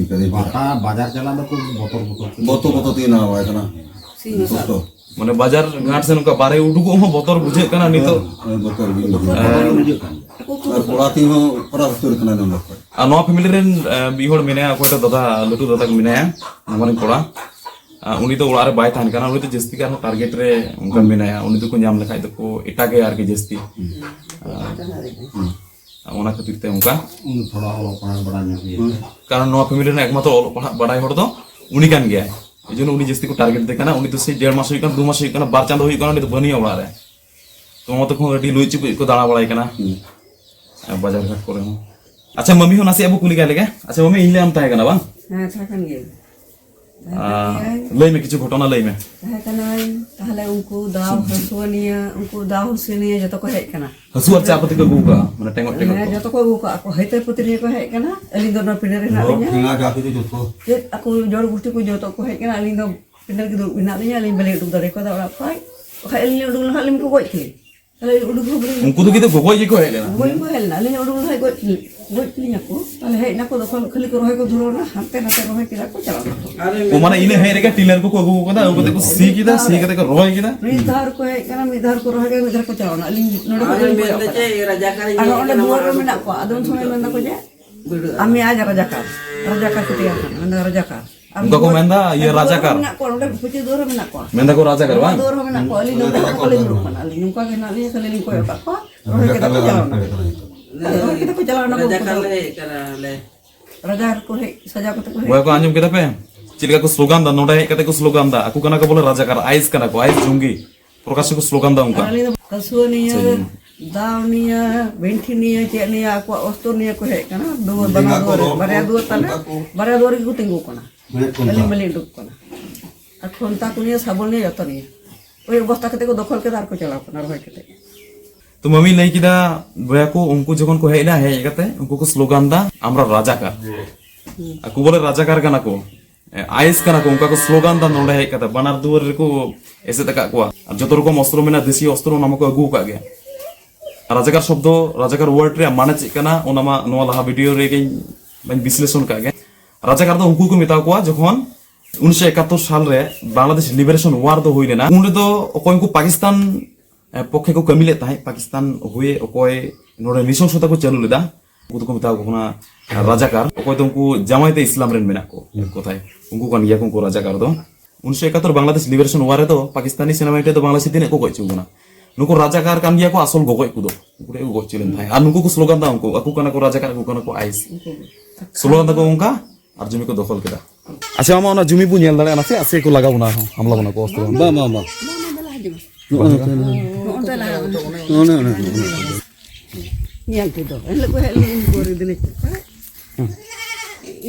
ᱵᱟᱴᱟ ᱵᱟᱡᱟᱨ ᱪᱟᱞᱟᱜ ᱫᱚ ᱠᱷᱩᱵ ᱵᱚᱛᱚᱨ, ᱵᱚᱛᱚᱨ ᱛᱮ᱾ ᱵᱚᱛᱚᱨ, ᱵᱚᱛᱚᱨ ᱛᱮᱜᱮ ᱱᱟᱣᱟ ᱵᱟᱭ ᱠᱟᱱᱟ᱾ ᱥᱤᱧ ᱠᱚᱥᱴᱚ᱾ ᱢᱟᱱᱮ ᱵᱟᱡᱟᱨ ᱜᱷᱟᱴ ᱥᱮ ᱱᱚᱝᱠᱟ ᱵᱟᱨᱦᱮ ᱩᱰᱩᱠᱚᱜ ᱦᱚᱸ ᱵᱚᱛᱚᱨ ᱵᱩᱡᱷᱟᱹᱜ ᱠᱟᱱᱟ ᱱᱤᱛᱚᱜ᱾ ᱦᱮᱸ, ᱵᱚᱛᱚᱨ ᱜᱮ ᱵᱩᱡᱷᱟᱹᱜ ᱠᱟᱱᱟ᱾ ᱦᱮᱸ᱾ ᱟᱨ ᱠᱚᱲᱟ ᱛᱤᱧ ᱦᱚᱸ ᱚᱯᱟᱨᱮᱥᱚᱱ ᱩᱛᱟᱹᱨ ᱠᱟᱱᱟ ᱱᱚᱰᱮ ᱠᱷᱚᱱ᱾ ᱟᱨ ᱱᱚᱣᱟ ᱯᱷᱮᱢᱤᱞᱤ ᱨᱮᱱ, ᱮ, ᱢᱤᱫ ᱦᱚᱲ ᱢᱮᱱᱟᱭᱟ, ᱚᱠᱚᱭ ᱫᱚ ᱫᱟᱫᱟ, ᱞᱟᱹᱴᱩ ᱫᱟᱫᱟ ᱢᱮᱱᱟᱭᱟ, ᱱᱚᱣᱟ ᱨᱮᱱ ᱠᱚᱲᱟ᱾ ᱟᱨ ᱩᱱᱤ ᱫᱚ ᱚᱲᱟᱜ ᱨᱮ ᱵᱟᱭ ᱛᱟᱦᱮᱱ ᱠᱟᱱᱟ, ᱩᱱᱤ ᱫᱚ ᱡᱟᱹᱥᱛᱤ ᱠᱟᱨ ᱴᱟᱨᱜᱮᱴ ᱨᱮ ᱚᱱᱠᱟ ᱢᱮᱱᱟᱭᱟ᱾ ᱩᱱᱤ ᱫᱚᱠᱚ ᱧᱟᱢ ᱞᱮᱠᱷᱟᱡ ᱫᱚᱠᱚ ᱮᱴᱟᱜᱮ ᱟᱨᱠᱤ ᱡᱟᱹᱥᱛᱤ᱾ ᱟᱨ ᱚᱱᱟ ᱠᱷᱟᱹᱛᱤᱨ ᱛᱮ ᱚᱱᱠᱟ᱾ ᱩᱱᱤ ᱛᱷᱚᱲᱟ ᱚᱞᱚᱜ ᱯᱟᱲᱦᱟᱜ ᱵᱟᱲᱟᱭ ᱧᱚᱜ ᱜᱮᱭᱟ᱾ ᱦᱩᱸ᱾ ᱠᱟᱨᱚᱱ ᱱᱚᱣᱟ ᱯᱷᱮᱢᱤᱞᱤ ᱨᱮᱱ ᱮᱠᱢᱟᱛᱨᱚ ᱚᱞᱚᱜ ᱯᱟᱲᱦᱟᱜ ᱵᱟᱲᱟᱭ ᱦᱚᱲ ᱫᱚ ᱩᱱᱤ ᱠᱟᱱ ᱜᱮᱭᱟᱭ᱾ ᱮᱭ ᱡᱚᱱᱱᱚ ᱩᱱᱤ ᱡᱟᱹᱥᱛᱤ ᱠᱚ ᱴᱟᱨᱜᱮᱴ ᱫᱮ ᱠᱟᱱᱟ᱾ ᱩᱱᱤ ᱫᱚ ᱥᱮᱭ ᱰᱮᱲ ᱢᱟᱥ ᱦᱩᱭᱩᱜ ᱠᱟᱱᱟ, ᱫᱩ ᱢᱟᱥ ᱦᱩᱭᱩᱜ ᱠᱟᱱᱟ, ᱵᱟᱨ ᱪᱟᱸᱫᱚ ᱦᱩᱭᱩᱜ ᱠᱟᱱᱟ, ᱩᱱᱤ ᱫᱚ ᱵᱟᱹᱱᱩᱭᱟ ᱚᱲᱟᱜ ᱨᱮ᱾ ᱛᱚ ᱚᱱᱟ ᱛᱮᱠᱚ ᱟᱹᱰᱤ ᱞᱩᱭ ᱪᱩᱯᱩᱡ ᱠᱚ ᱫᱟᱬᱟ ᱵᱟᱲᱟᱭ ᱠᱟᱱᱟ᱾ ᱦᱩᱸ᱾ ᱟᱨ ᱵᱟᱡᱟᱨ ᱜᱷᱟᱴ ᱠᱚᱨᱮ ᱦᱚᱸ᱾ ᱟᱪᱪᱷᱟ, ᱢᱟᱹᱢᱤ ᱦᱚᱸ ᱱᱟᱥᱮᱭᱟᱜ ᱵᱚ ᱠᱩᱞᱤ ᱠᱟᱭ ᱞᱮᱜᱮ᱾ ᱟᱪᱪᱷᱟ, ᱢᱟᱹᱢᱤ, ᱤᱧ ᱞᱟᱹᱭ ᱟᱢ ᱛᱟᱦᱮᱸ ᱠᱟᱱᱟ ᱵᱟᱝ? ᱦᱮᱸ, ᱛᱟᱦᱮᱸ ᱠᱟᱱ ᱜᱤᱭᱟᱹᱧ᱾ ᱛᱟᱦᱮᱸ ᱠᱟᱱ ᱟᱨ ᱜᱤᱭᱟᱹᱧ᱾ ᱞᱟᱹᱭ ᱢᱮ, ᱠᱤᱪᱷᱩ ᱜᱷᱚᱴᱚᱱᱟ ᱞᱟᱹᱭ ᱢᱮ᱾ ᱛᱟᱦᱮᱸ ᱠᱟᱱᱟᱹᱧ, ᱛᱟᱦᱞᱮ ᱩᱱᱠᱩ ᱫᱟᱣ ᱦᱟᱹᱥᱩᱣᱟᱹᱱᱤᱭᱟᱹ, ᱩᱱᱠᱩ ᱫᱟᱣ ᱦᱟᱹᱥᱩᱣᱟᱹᱱᱤᱭᱟᱹ ᱡᱚᱛᱚ ᱠᱚ ᱦᱮᱡ ᱠᱟᱱᱟ᱾ ᱦᱟᱹᱥᱩ ᱟᱨ ᱪᱟ ᱯᱟᱹᱛᱤ ᱠᱚ ᱟᱹᱜᱩ ᱠᱟᱜᱼᱟ, ᱢᱟᱱᱮ ᱴᱮᱸᱜᱚᱡ ᱴᱮᱸᱜᱚᱡ ᱦᱮᱸ, ᱠᱚ᱾ ᱡᱚᱛᱚ ᱠᱚ ᱟᱹᱜᱩ ᱠᱟᱜᱼᱟ ᱠᱚ᱾ ᱦᱟᱹᱭᱛᱟᱹᱨ ᱯᱟᱹᱛᱤ ᱱᱤᱭᱟᱹ ᱠᱚ ᱦᱮᱡ ᱠᱟᱱᱟ᱾ ᱟᱹᱞᱤᱧ ᱫᱚ ᱱᱚᱣᱟ ᱯᱤᱸᱰᱟᱹ ᱨᱮ ᱦᱮᱱᱟᱜ ᱞᱤᱧᱟ᱾ ᱴᱷᱮᱸᱜᱟ ᱪᱟ ᱯᱟᱹᱛᱤ ᱡᱚᱛᱚ᱾ ᱪᱮᱫ ᱟᱠᱚ ᱡᱚᱲ ᱜᱩᱥᱴᱤ ᱠᱚ ᱡᱚᱛᱚ ᱠᱚ ᱦᱮᱡ ᱠᱟᱱᱟ᱾ ᱟᱹᱞᱤᱧ ᱫᱚ ᱯᱤᱸᱰᱟᱹ ᱨᱮᱜᱮ ᱫᱩᱲᱩᱵ ᱢᱮᱱᱟᱜ ᱞᱤᱧᱟ᱾ ᱟᱹᱞᱤᱧ ᱵᱟᱹᱞᱤᱧ ᱩᱰᱩᱠ ᱫᱟᱲᱮ ᱠᱟᱣᱫᱟ ᱚᱲᱟᱜ ᱠᱷᱚᱡ᱾ ᱵᱟᱠᱷᱟᱡ ᱟᱹᱞᱤᱧ ᱞᱤᱧ ᱩᱰᱩᱠ ᱞᱮᱱᱠᱷᱟᱱ ᱟᱹᱞᱤᱧ ᱠᱚ ᱜᱚᱡ ᱠᱮᱞᱤᱧ᱾ ᱛᱟᱦᱞᱮ ᱩᱰᱩᱠ ᱦᱚᱸ ᱵᱟᱹᱞᱤᱧ ᱩᱱᱠᱩ ᱫᱚ ᱠᱤᱱᱛᱩ ᱜᱚᱜᱚᱭ ᱜᱮᱠᱚ ᱦᱮᱡ ᱞᱮᱱᱟ᱾ ᱜᱚᱜᱚᱭ ᱜᱮᱠᱚ ᱦᱮᱡ ᱞᱮᱱᱟ᱾ ᱟᱹᱞᱤᱧ ᱩᱰᱩᱠ ᱞᱮᱱᱠᱷᱟᱡ ᱜᱚᱡ ᱠᱮᱞᱤᱧ, ᱜᱚᱡ ᱠᱮᱞᱤᱧ ᱟᱠᱚ᱾ ᱛᱟᱦᱞᱮ ᱦᱮᱡ ᱱᱟᱠᱚ, ᱛᱚᱠᱷᱚᱱ ᱠᱷᱟᱹᱞᱤ ᱠᱚ ᱨᱚᱦᱚᱭ ᱠᱚ ᱫᱷᱩᱨᱟᱹᱣ ᱮᱱᱟ, ᱦᱟᱱᱛᱮ ᱱᱟᱛᱮ ᱨᱚᱦᱚᱭ ᱠᱮᱫᱟ ᱠᱚ, ᱪᱟᱞᱟᱣ ᱱᱟᱠᱚ᱾ ᱚ, ᱢᱟᱱᱮ ᱤᱱᱟᱹ ᱦᱮᱡ ᱨᱮᱜᱮ ᱴᱤᱞᱟᱨ ᱠᱚᱠᱚ ᱟᱹᱜᱩ ᱠᱟᱫᱟ, ᱟᱹᱜᱩ ᱠᱟᱛᱮ ᱠᱚ ᱥᱤ ᱠᱮᱫᱟ, ᱥᱤ ᱠᱟᱛᱮ ᱠᱚ ᱨᱚᱦᱚᱭ ᱠᱮᱫᱟ᱾ ᱢᱤᱫ ᱫᱷᱟᱣ ᱨᱮᱠᱚ ᱦᱮᱡ ᱠᱟᱱᱟ, ᱢᱤᱫ ᱫᱷᱟᱣ ᱨᱮᱠᱚ ᱨᱚᱦᱚᱭ ᱠᱮᱫᱟ, ᱢᱤᱫ ᱫᱷᱟᱣ ᱨᱮᱠᱚ ᱪᱟᱞᱟᱣ ᱮᱱᱟ᱾ ᱟᱹᱞᱤᱧ ᱱᱚᱰᱮ ᱠᱷᱚᱱ ᱞᱤᱧ ᱠᱚᱭᱚᱜ ᱠᱟᱜ ᱠᱟᱱᱟ᱾ ᱟᱨ ᱚᱸᱰᱮ ᱫᱩᱣᱟᱹᱨ ᱨᱮ ᱢᱮᱱᱟᱜ ᱠᱚᱣᱟ, ᱟᱫᱚ ᱩᱱ ᱥᱚᱢᱚᱭ ᱢᱮᱱ ᱫᱟᱠᱚ ᱡᱮ, "ᱟᱢ ᱟᱡ ᱨᱟᱡᱟᱠᱟᱨ, ᱨᱟᱡᱟᱠᱟᱨ ᱠᱚ ᱛᱮᱭᱟᱨ ᱠᱟᱱᱟ", ᱢᱮᱱ ᱫᱟ ᱨᱟᱡᱟᱠᱟᱨ᱾ ᱟᱨ ᱚᱱᱠᱟ ᱠᱚ ᱫᱩᱣᱟᱹᱨ, ᱢᱮᱱᱫᱟ, ᱤᱭᱟᱹ, ᱫᱩᱣᱟᱹᱨ ᱨᱮ ᱨᱟᱡᱟᱠᱟᱨ᱾ ᱢᱮᱱᱟᱜ ᱠᱚᱣᱟ, ᱚᱸᱰᱮ ᱯᱟᱹᱪᱤ ᱫᱩᱣᱟᱹᱨ ᱨᱮ ᱢᱮᱱᱟᱜ ᱠᱚᱣᱟ᱾ ᱢᱮᱱ ᱫᱟᱠᱚ ᱨᱟᱡᱟᱠᱟᱨ, ᱱᱚᱣᱟ ᱵᱟᱝ? ᱫᱩᱣᱟᱹᱨ ᱦᱚᱸ ᱢᱮᱱᱟᱜ ᱠᱚᱣᱟ, ᱟᱹᱞᱤᱧ ᱱᱚᱰᱮ ᱠᱷᱚᱱ ᱞᱤᱧ ᱫᱩᱲᱩᱵ ᱠᱟᱱᱟ, ᱟᱹᱞᱤᱧ ᱱᱚᱝᱠᱟ ᱜᱮ ᱦᱮᱱᱟᱜ ᱞᱤᱧᱟ, ᱠᱷᱟᱹᱞᱤ ᱞᱤᱧ ᱠᱚᱭᱚᱜ ᱠᱟᱜ ᱠᱚᱣᱟ, ᱨᱚᱦᱚᱭ ᱠᱟᱛᱮ ᱠᱚ ᱪᱟᱞᱟᱣ ᱱᱟ᱾ ᱨᱚᱦᱚᱭ ᱠᱟᱛᱮ ᱠᱚ ᱪᱟᱞᱟᱣ ᱱᱟ ᱠᱚ᱾ ᱨᱟᱡᱟᱠᱟᱨ ᱞᱮ ᱦᱮᱡ ᱠᱟᱱᱟ ᱞᱮ᱾ ᱨᱟᱡᱟ ᱠᱚ ᱦᱮᱡ, ᱥᱟᱡᱟᱣ ᱠᱟᱛᱮ ᱠᱚ ᱦᱮᱡ ᱵᱚᱭᱦᱟ ᱠᱚ, ᱠᱟᱱᱟ᱾ ᱟᱸᱡᱚᱢ ᱠᱮᱫᱟ ᱯᱮ? ᱪᱮᱫ ᱞᱮᱠᱟ ᱠᱚ ᱥᱞᱳᱜᱟᱱ ᱫᱟ, ᱱᱚᱰᱮ ᱦᱮᱡ ᱠᱟᱛᱮ ᱠᱚ ᱥᱞᱳᱜᱟᱱ ᱫᱟ, ᱟᱠᱚ ᱠᱟᱱᱟ ᱠᱚ ᱵᱚᱞᱮ ᱨᱟᱡᱟᱠᱟᱨ, ᱟᱭᱮᱥ ᱠᱟᱱᱟ ᱠᱚ, ᱟᱭᱮᱥ ᱡᱚᱝᱜᱤ᱾ ᱯᱨᱚᱠᱟᱥ ᱠᱚ ᱥᱞᱳᱜᱟᱱ ᱫᱟ ᱚᱱᱠᱟ᱾ ᱟᱨ ᱟᱹᱞᱤᱧ ᱫᱚ ᱦᱟᱹᱥᱩᱣᱟᱹ ᱱᱤᱭᱟᱹ, ᱥᱟᱹᱨᱤ ᱜᱮ᱾ ᱫᱟᱣ ᱱᱤᱭᱟᱹ, ᱵᱷᱤᱱᱴᱷᱤ ᱱᱤᱭᱟᱹ, ᱪᱮᱫ ᱱᱤᱭᱟᱹ, ᱟᱠᱚᱣᱟᱜ ᱚᱥᱛᱚᱨ ᱱᱤᱭᱟᱹ ᱠᱚ ᱦᱮᱡ ᱠᱟᱱᱟ᱾ ᱫᱩᱣᱟᱹᱨ, ᱵᱟᱱᱟᱨ ᱡᱟᱸᱜᱟ ᱠᱚ ᱫᱩᱣᱟᱹᱨ ᱨᱮ, ᱨᱚᱜ ᱵᱟᱨᱭᱟ ᱠᱚ, ᱫᱩᱣᱟᱹᱨ ᱛᱟᱞᱮ, ᱚᱱᱠᱟ ᱠᱚ᱾ ᱵᱟᱨᱭᱟ ᱫᱩᱣᱟᱹᱨ ᱨᱮᱜᱮ ᱠᱚ ᱛᱤᱸᱜᱩ ᱠᱟᱱᱟ᱾ ᱦᱮᱡ ᱠᱚ ᱟᱹᱞᱤᱧ ᱚᱱᱠᱟ᱾ ᱵᱟᱹᱞᱤᱧ ᱩᱰᱩᱠ ᱠᱟᱱᱟ᱾ ᱠᱷᱚᱱᱛᱟ ᱠᱚ ᱱᱤᱭᱮ, ᱥᱟᱵᱚᱞ ᱱᱤᱭᱮ, ᱡᱚᱛᱚ ᱱᱤᱭᱮ᱾ ᱳᱭ ᱚᱵᱚᱥᱛᱟ ᱠᱟᱛᱮ ᱠᱚ ᱫᱚᱠᱷᱚᱞ ᱠᱮᱫᱟ ᱟᱨ ᱠᱚ ᱪᱟᱞᱟᱣ ᱠᱟᱱᱟ ᱨᱚᱦᱚᱭ ᱠᱟᱛᱮ᱾ ᱛᱚ ᱢᱟᱢᱤ ᱞᱟᱹᱭ ᱠᱮᱫᱟ, ᱵᱚᱭᱦᱟ ᱠᱚ, ᱩᱱᱠᱩ ᱡᱚᱠᱷᱚᱱ ᱠᱚ ᱦᱮᱡ ᱮᱱᱟ, ᱦᱮᱡ ᱠᱟᱛᱮ ᱩᱱᱠᱩ ᱠᱚ ᱥᱞᱳᱜᱟᱱ ᱫᱟ, "ᱟᱢᱨᱟ ᱨᱟᱡᱟᱠᱟᱨ᱾" ᱟᱠᱚ ᱵᱚᱞᱮ ᱨᱟᱡᱟᱠᱟᱨ ᱠᱟᱱᱟ ᱠᱚ, ᱮ, ᱟᱭᱮᱥ ᱠᱟᱱᱟ ᱠᱚ, ᱚᱱᱠᱟ ᱠᱚ ᱥᱞᱳᱜᱟᱱ ᱫᱟ ᱱᱚᱰᱮ ᱦᱮᱡ ᱠᱟᱛᱮ, ᱵᱟᱱᱟᱨ ᱫᱩᱣᱟᱹᱨ ᱨᱮᱠᱚ ᱮᱥᱮᱫ ᱟᱠᱟᱫ ᱠᱚᱣᱟ᱾ ᱟᱨ ᱡᱚᱛᱚ ᱨᱚᱠᱚᱢ ᱚᱥᱛᱨᱚ ᱢᱮᱱᱟᱜᱼᱟ, ᱫᱮᱥᱤ ᱚᱥᱛᱨᱚ, ᱚᱱᱟ ᱢᱟᱠᱚ ᱟᱹᱜᱩ ᱟᱠᱟᱫ ᱜᱮᱭᱟ᱾ ᱨᱟᱡᱟᱠᱟᱨ ᱥᱚᱵᱫᱚ, ᱨᱟᱡᱟᱠᱟᱨ ᱣᱟᱨᱰ ᱨᱮᱭᱟᱜ ᱢᱟᱱᱮ ᱪᱮᱫ ᱠᱟᱱᱟ, ᱚᱱᱟ ᱢᱟ ᱱᱚᱣᱟ ᱞᱟᱦᱟ ᱵᱷᱤᱰᱤᱭᱳ ᱨᱮᱜᱮᱧ, ᱵᱟᱹᱧ ᱵᱤᱥᱞᱮᱥᱚᱱ ᱠᱟᱜ ᱜᱮ᱾ ᱨᱟᱡᱟᱠᱟᱨ ᱫᱚ ᱩᱱᱠᱩ ᱠᱚ ᱢᱮᱛᱟ ᱠᱚᱣᱟ, ᱡᱚᱠᱷᱚᱱ ᱩᱱᱤᱥᱥᱚ ᱮᱠᱟᱛᱛᱳᱨ ᱥᱟᱞ ᱨᱮ ᱵᱟᱝᱞᱟᱫᱮᱥ ᱞᱤᱵᱟᱨᱮᱥᱚᱱ ᱣᱟᱨ ᱫᱚ ᱦᱩᱭ ᱞᱮᱱᱟ, ᱩᱱ ᱨᱮᱫᱚ ᱚᱠᱚᱭ ᱩᱱᱠᱩ ᱯᱟᱠᱤᱥᱛᱟᱱ, ᱮ, ᱯᱚᱠᱠᱷᱮ ᱠᱚ ᱠᱟᱹᱢᱤ ᱞᱮᱫ ᱛᱟᱦᱮᱸᱫ, ᱯᱟᱠᱤᱥᱛᱟᱱ ᱦᱩᱭᱮ ᱚᱠᱚᱭ ᱱᱚᱰᱮ ᱱᱨᱤᱥᱚᱝᱥᱚᱛᱟ ᱠᱚ ᱪᱟᱹᱞᱩ ᱞᱮᱫᱟ, ᱩᱱᱠᱩ ᱫᱚᱠᱚ ᱢᱮᱛᱟ ᱠᱚ ᱠᱟᱱᱟ ᱨᱟᱡᱟᱠᱟᱨ᱾ ᱚᱠᱚᱭ ᱫᱚ ᱩᱱᱠᱩ ᱡᱟᱢᱟᱭᱟᱛᱮ ᱤᱥᱞᱟᱢ ᱨᱮᱱ ᱢᱮᱱᱟᱜ ᱠᱚ, ᱮᱠ ᱠᱚᱛᱷᱟᱭ ᱩᱱᱠᱩ ᱠᱟᱱ ᱜᱮᱭᱟ ᱠᱚ ᱩᱱᱠᱩ ᱨᱟᱡᱟᱠᱟᱨ ᱫᱚ᱾ ᱩᱱᱤᱥᱥᱚ ᱮᱠᱟᱛᱛᱳᱨ ᱵᱟᱝᱞᱟᱫᱮᱥ ᱞᱤᱵᱟᱨᱮᱥᱚᱱ ᱣᱟᱨ ᱨᱮᱫᱚ ᱯᱟᱠᱤᱥᱛᱟᱱᱤ ᱥᱮᱱᱟ ᱵᱟᱦᱤᱱᱤ ᱴᱷᱮᱱ ᱫᱚ ᱵᱟᱝᱞᱟᱫᱮᱥᱤ ᱛᱤᱱᱟᱹᱜ ᱠᱚ ᱜᱚᱡ ᱦᱚᱪᱚ ᱠᱟᱱᱟ᱾ ᱱᱩᱠᱩ ᱨᱟᱡᱟᱠᱟᱨ ᱠᱟᱱ ᱜᱮᱭᱟ ᱠᱚ ᱟᱥᱚᱞ ᱜᱚᱜᱚᱡ ᱠᱚᱫᱚ, ᱩᱱᱠᱩ ᱴᱷᱮᱱ ᱠᱚ ᱜᱚᱡ ᱦᱚᱪᱚ ᱞᱮᱱ ᱛᱟᱦᱮᱸᱫ᱾ ᱟᱨ ᱱᱩᱠᱩ ᱠᱚ ᱥᱞᱳᱜᱟᱱ ᱫᱟ, ᱩᱱᱠᱩ ᱟᱠᱚ ᱠᱟᱱᱟ ᱠᱚ ᱨᱟᱡᱟᱠᱟᱨ, ᱟᱠᱚ ᱠᱟᱱᱟ ᱠᱚ ᱟᱭᱮᱥ᱾ ᱥᱞᱳᱜᱟᱱ ᱫᱟᱠᱚ ᱚᱱᱠᱟ, ᱟᱨ ᱡᱩᱢᱤ ᱠᱚ ᱫᱚᱠᱷᱚᱞ ᱠᱮᱫᱟ᱾ ᱟᱪᱪᱷᱟ ᱢᱟᱢᱟ, ᱚᱱᱟ ᱡᱩᱢᱤ ᱵᱚ ᱧᱮᱞ ᱫᱟᱲᱮᱭᱟᱜᱼᱟ ᱱᱟᱥᱮ, ᱟᱥᱮ ᱠᱚ ᱞᱟᱜᱟᱣ ᱵᱚᱱᱟ, ᱦᱟᱢᱞᱟ ᱵᱚᱱᱟ ᱠᱚ ᱚᱥᱛᱨᱚ? ᱵᱟᱝ, ᱵᱟᱝ, ᱵᱟᱝ᱾ ᱱᱚᱜᱼᱚ ᱱᱚᱛᱮ, ᱱᱚᱜᱼᱚ ᱱᱚᱛᱮ᱾ ᱱᱚᱜᱼᱚ ᱱᱚᱛᱮ᱾ ᱱᱚᱜᱼᱚ ᱱᱚᱛᱮ᱾ ᱧᱮᱞ ᱛᱮᱫᱚ, ᱮᱱᱦᱤᱞᱳᱜ ᱠᱚ ᱦᱮᱡ ᱞᱮᱱ ᱩᱱᱠᱩ ᱨᱮ ᱫᱤᱱᱟᱡᱽᱯᱩᱨ ᱠᱷᱚᱱ᱾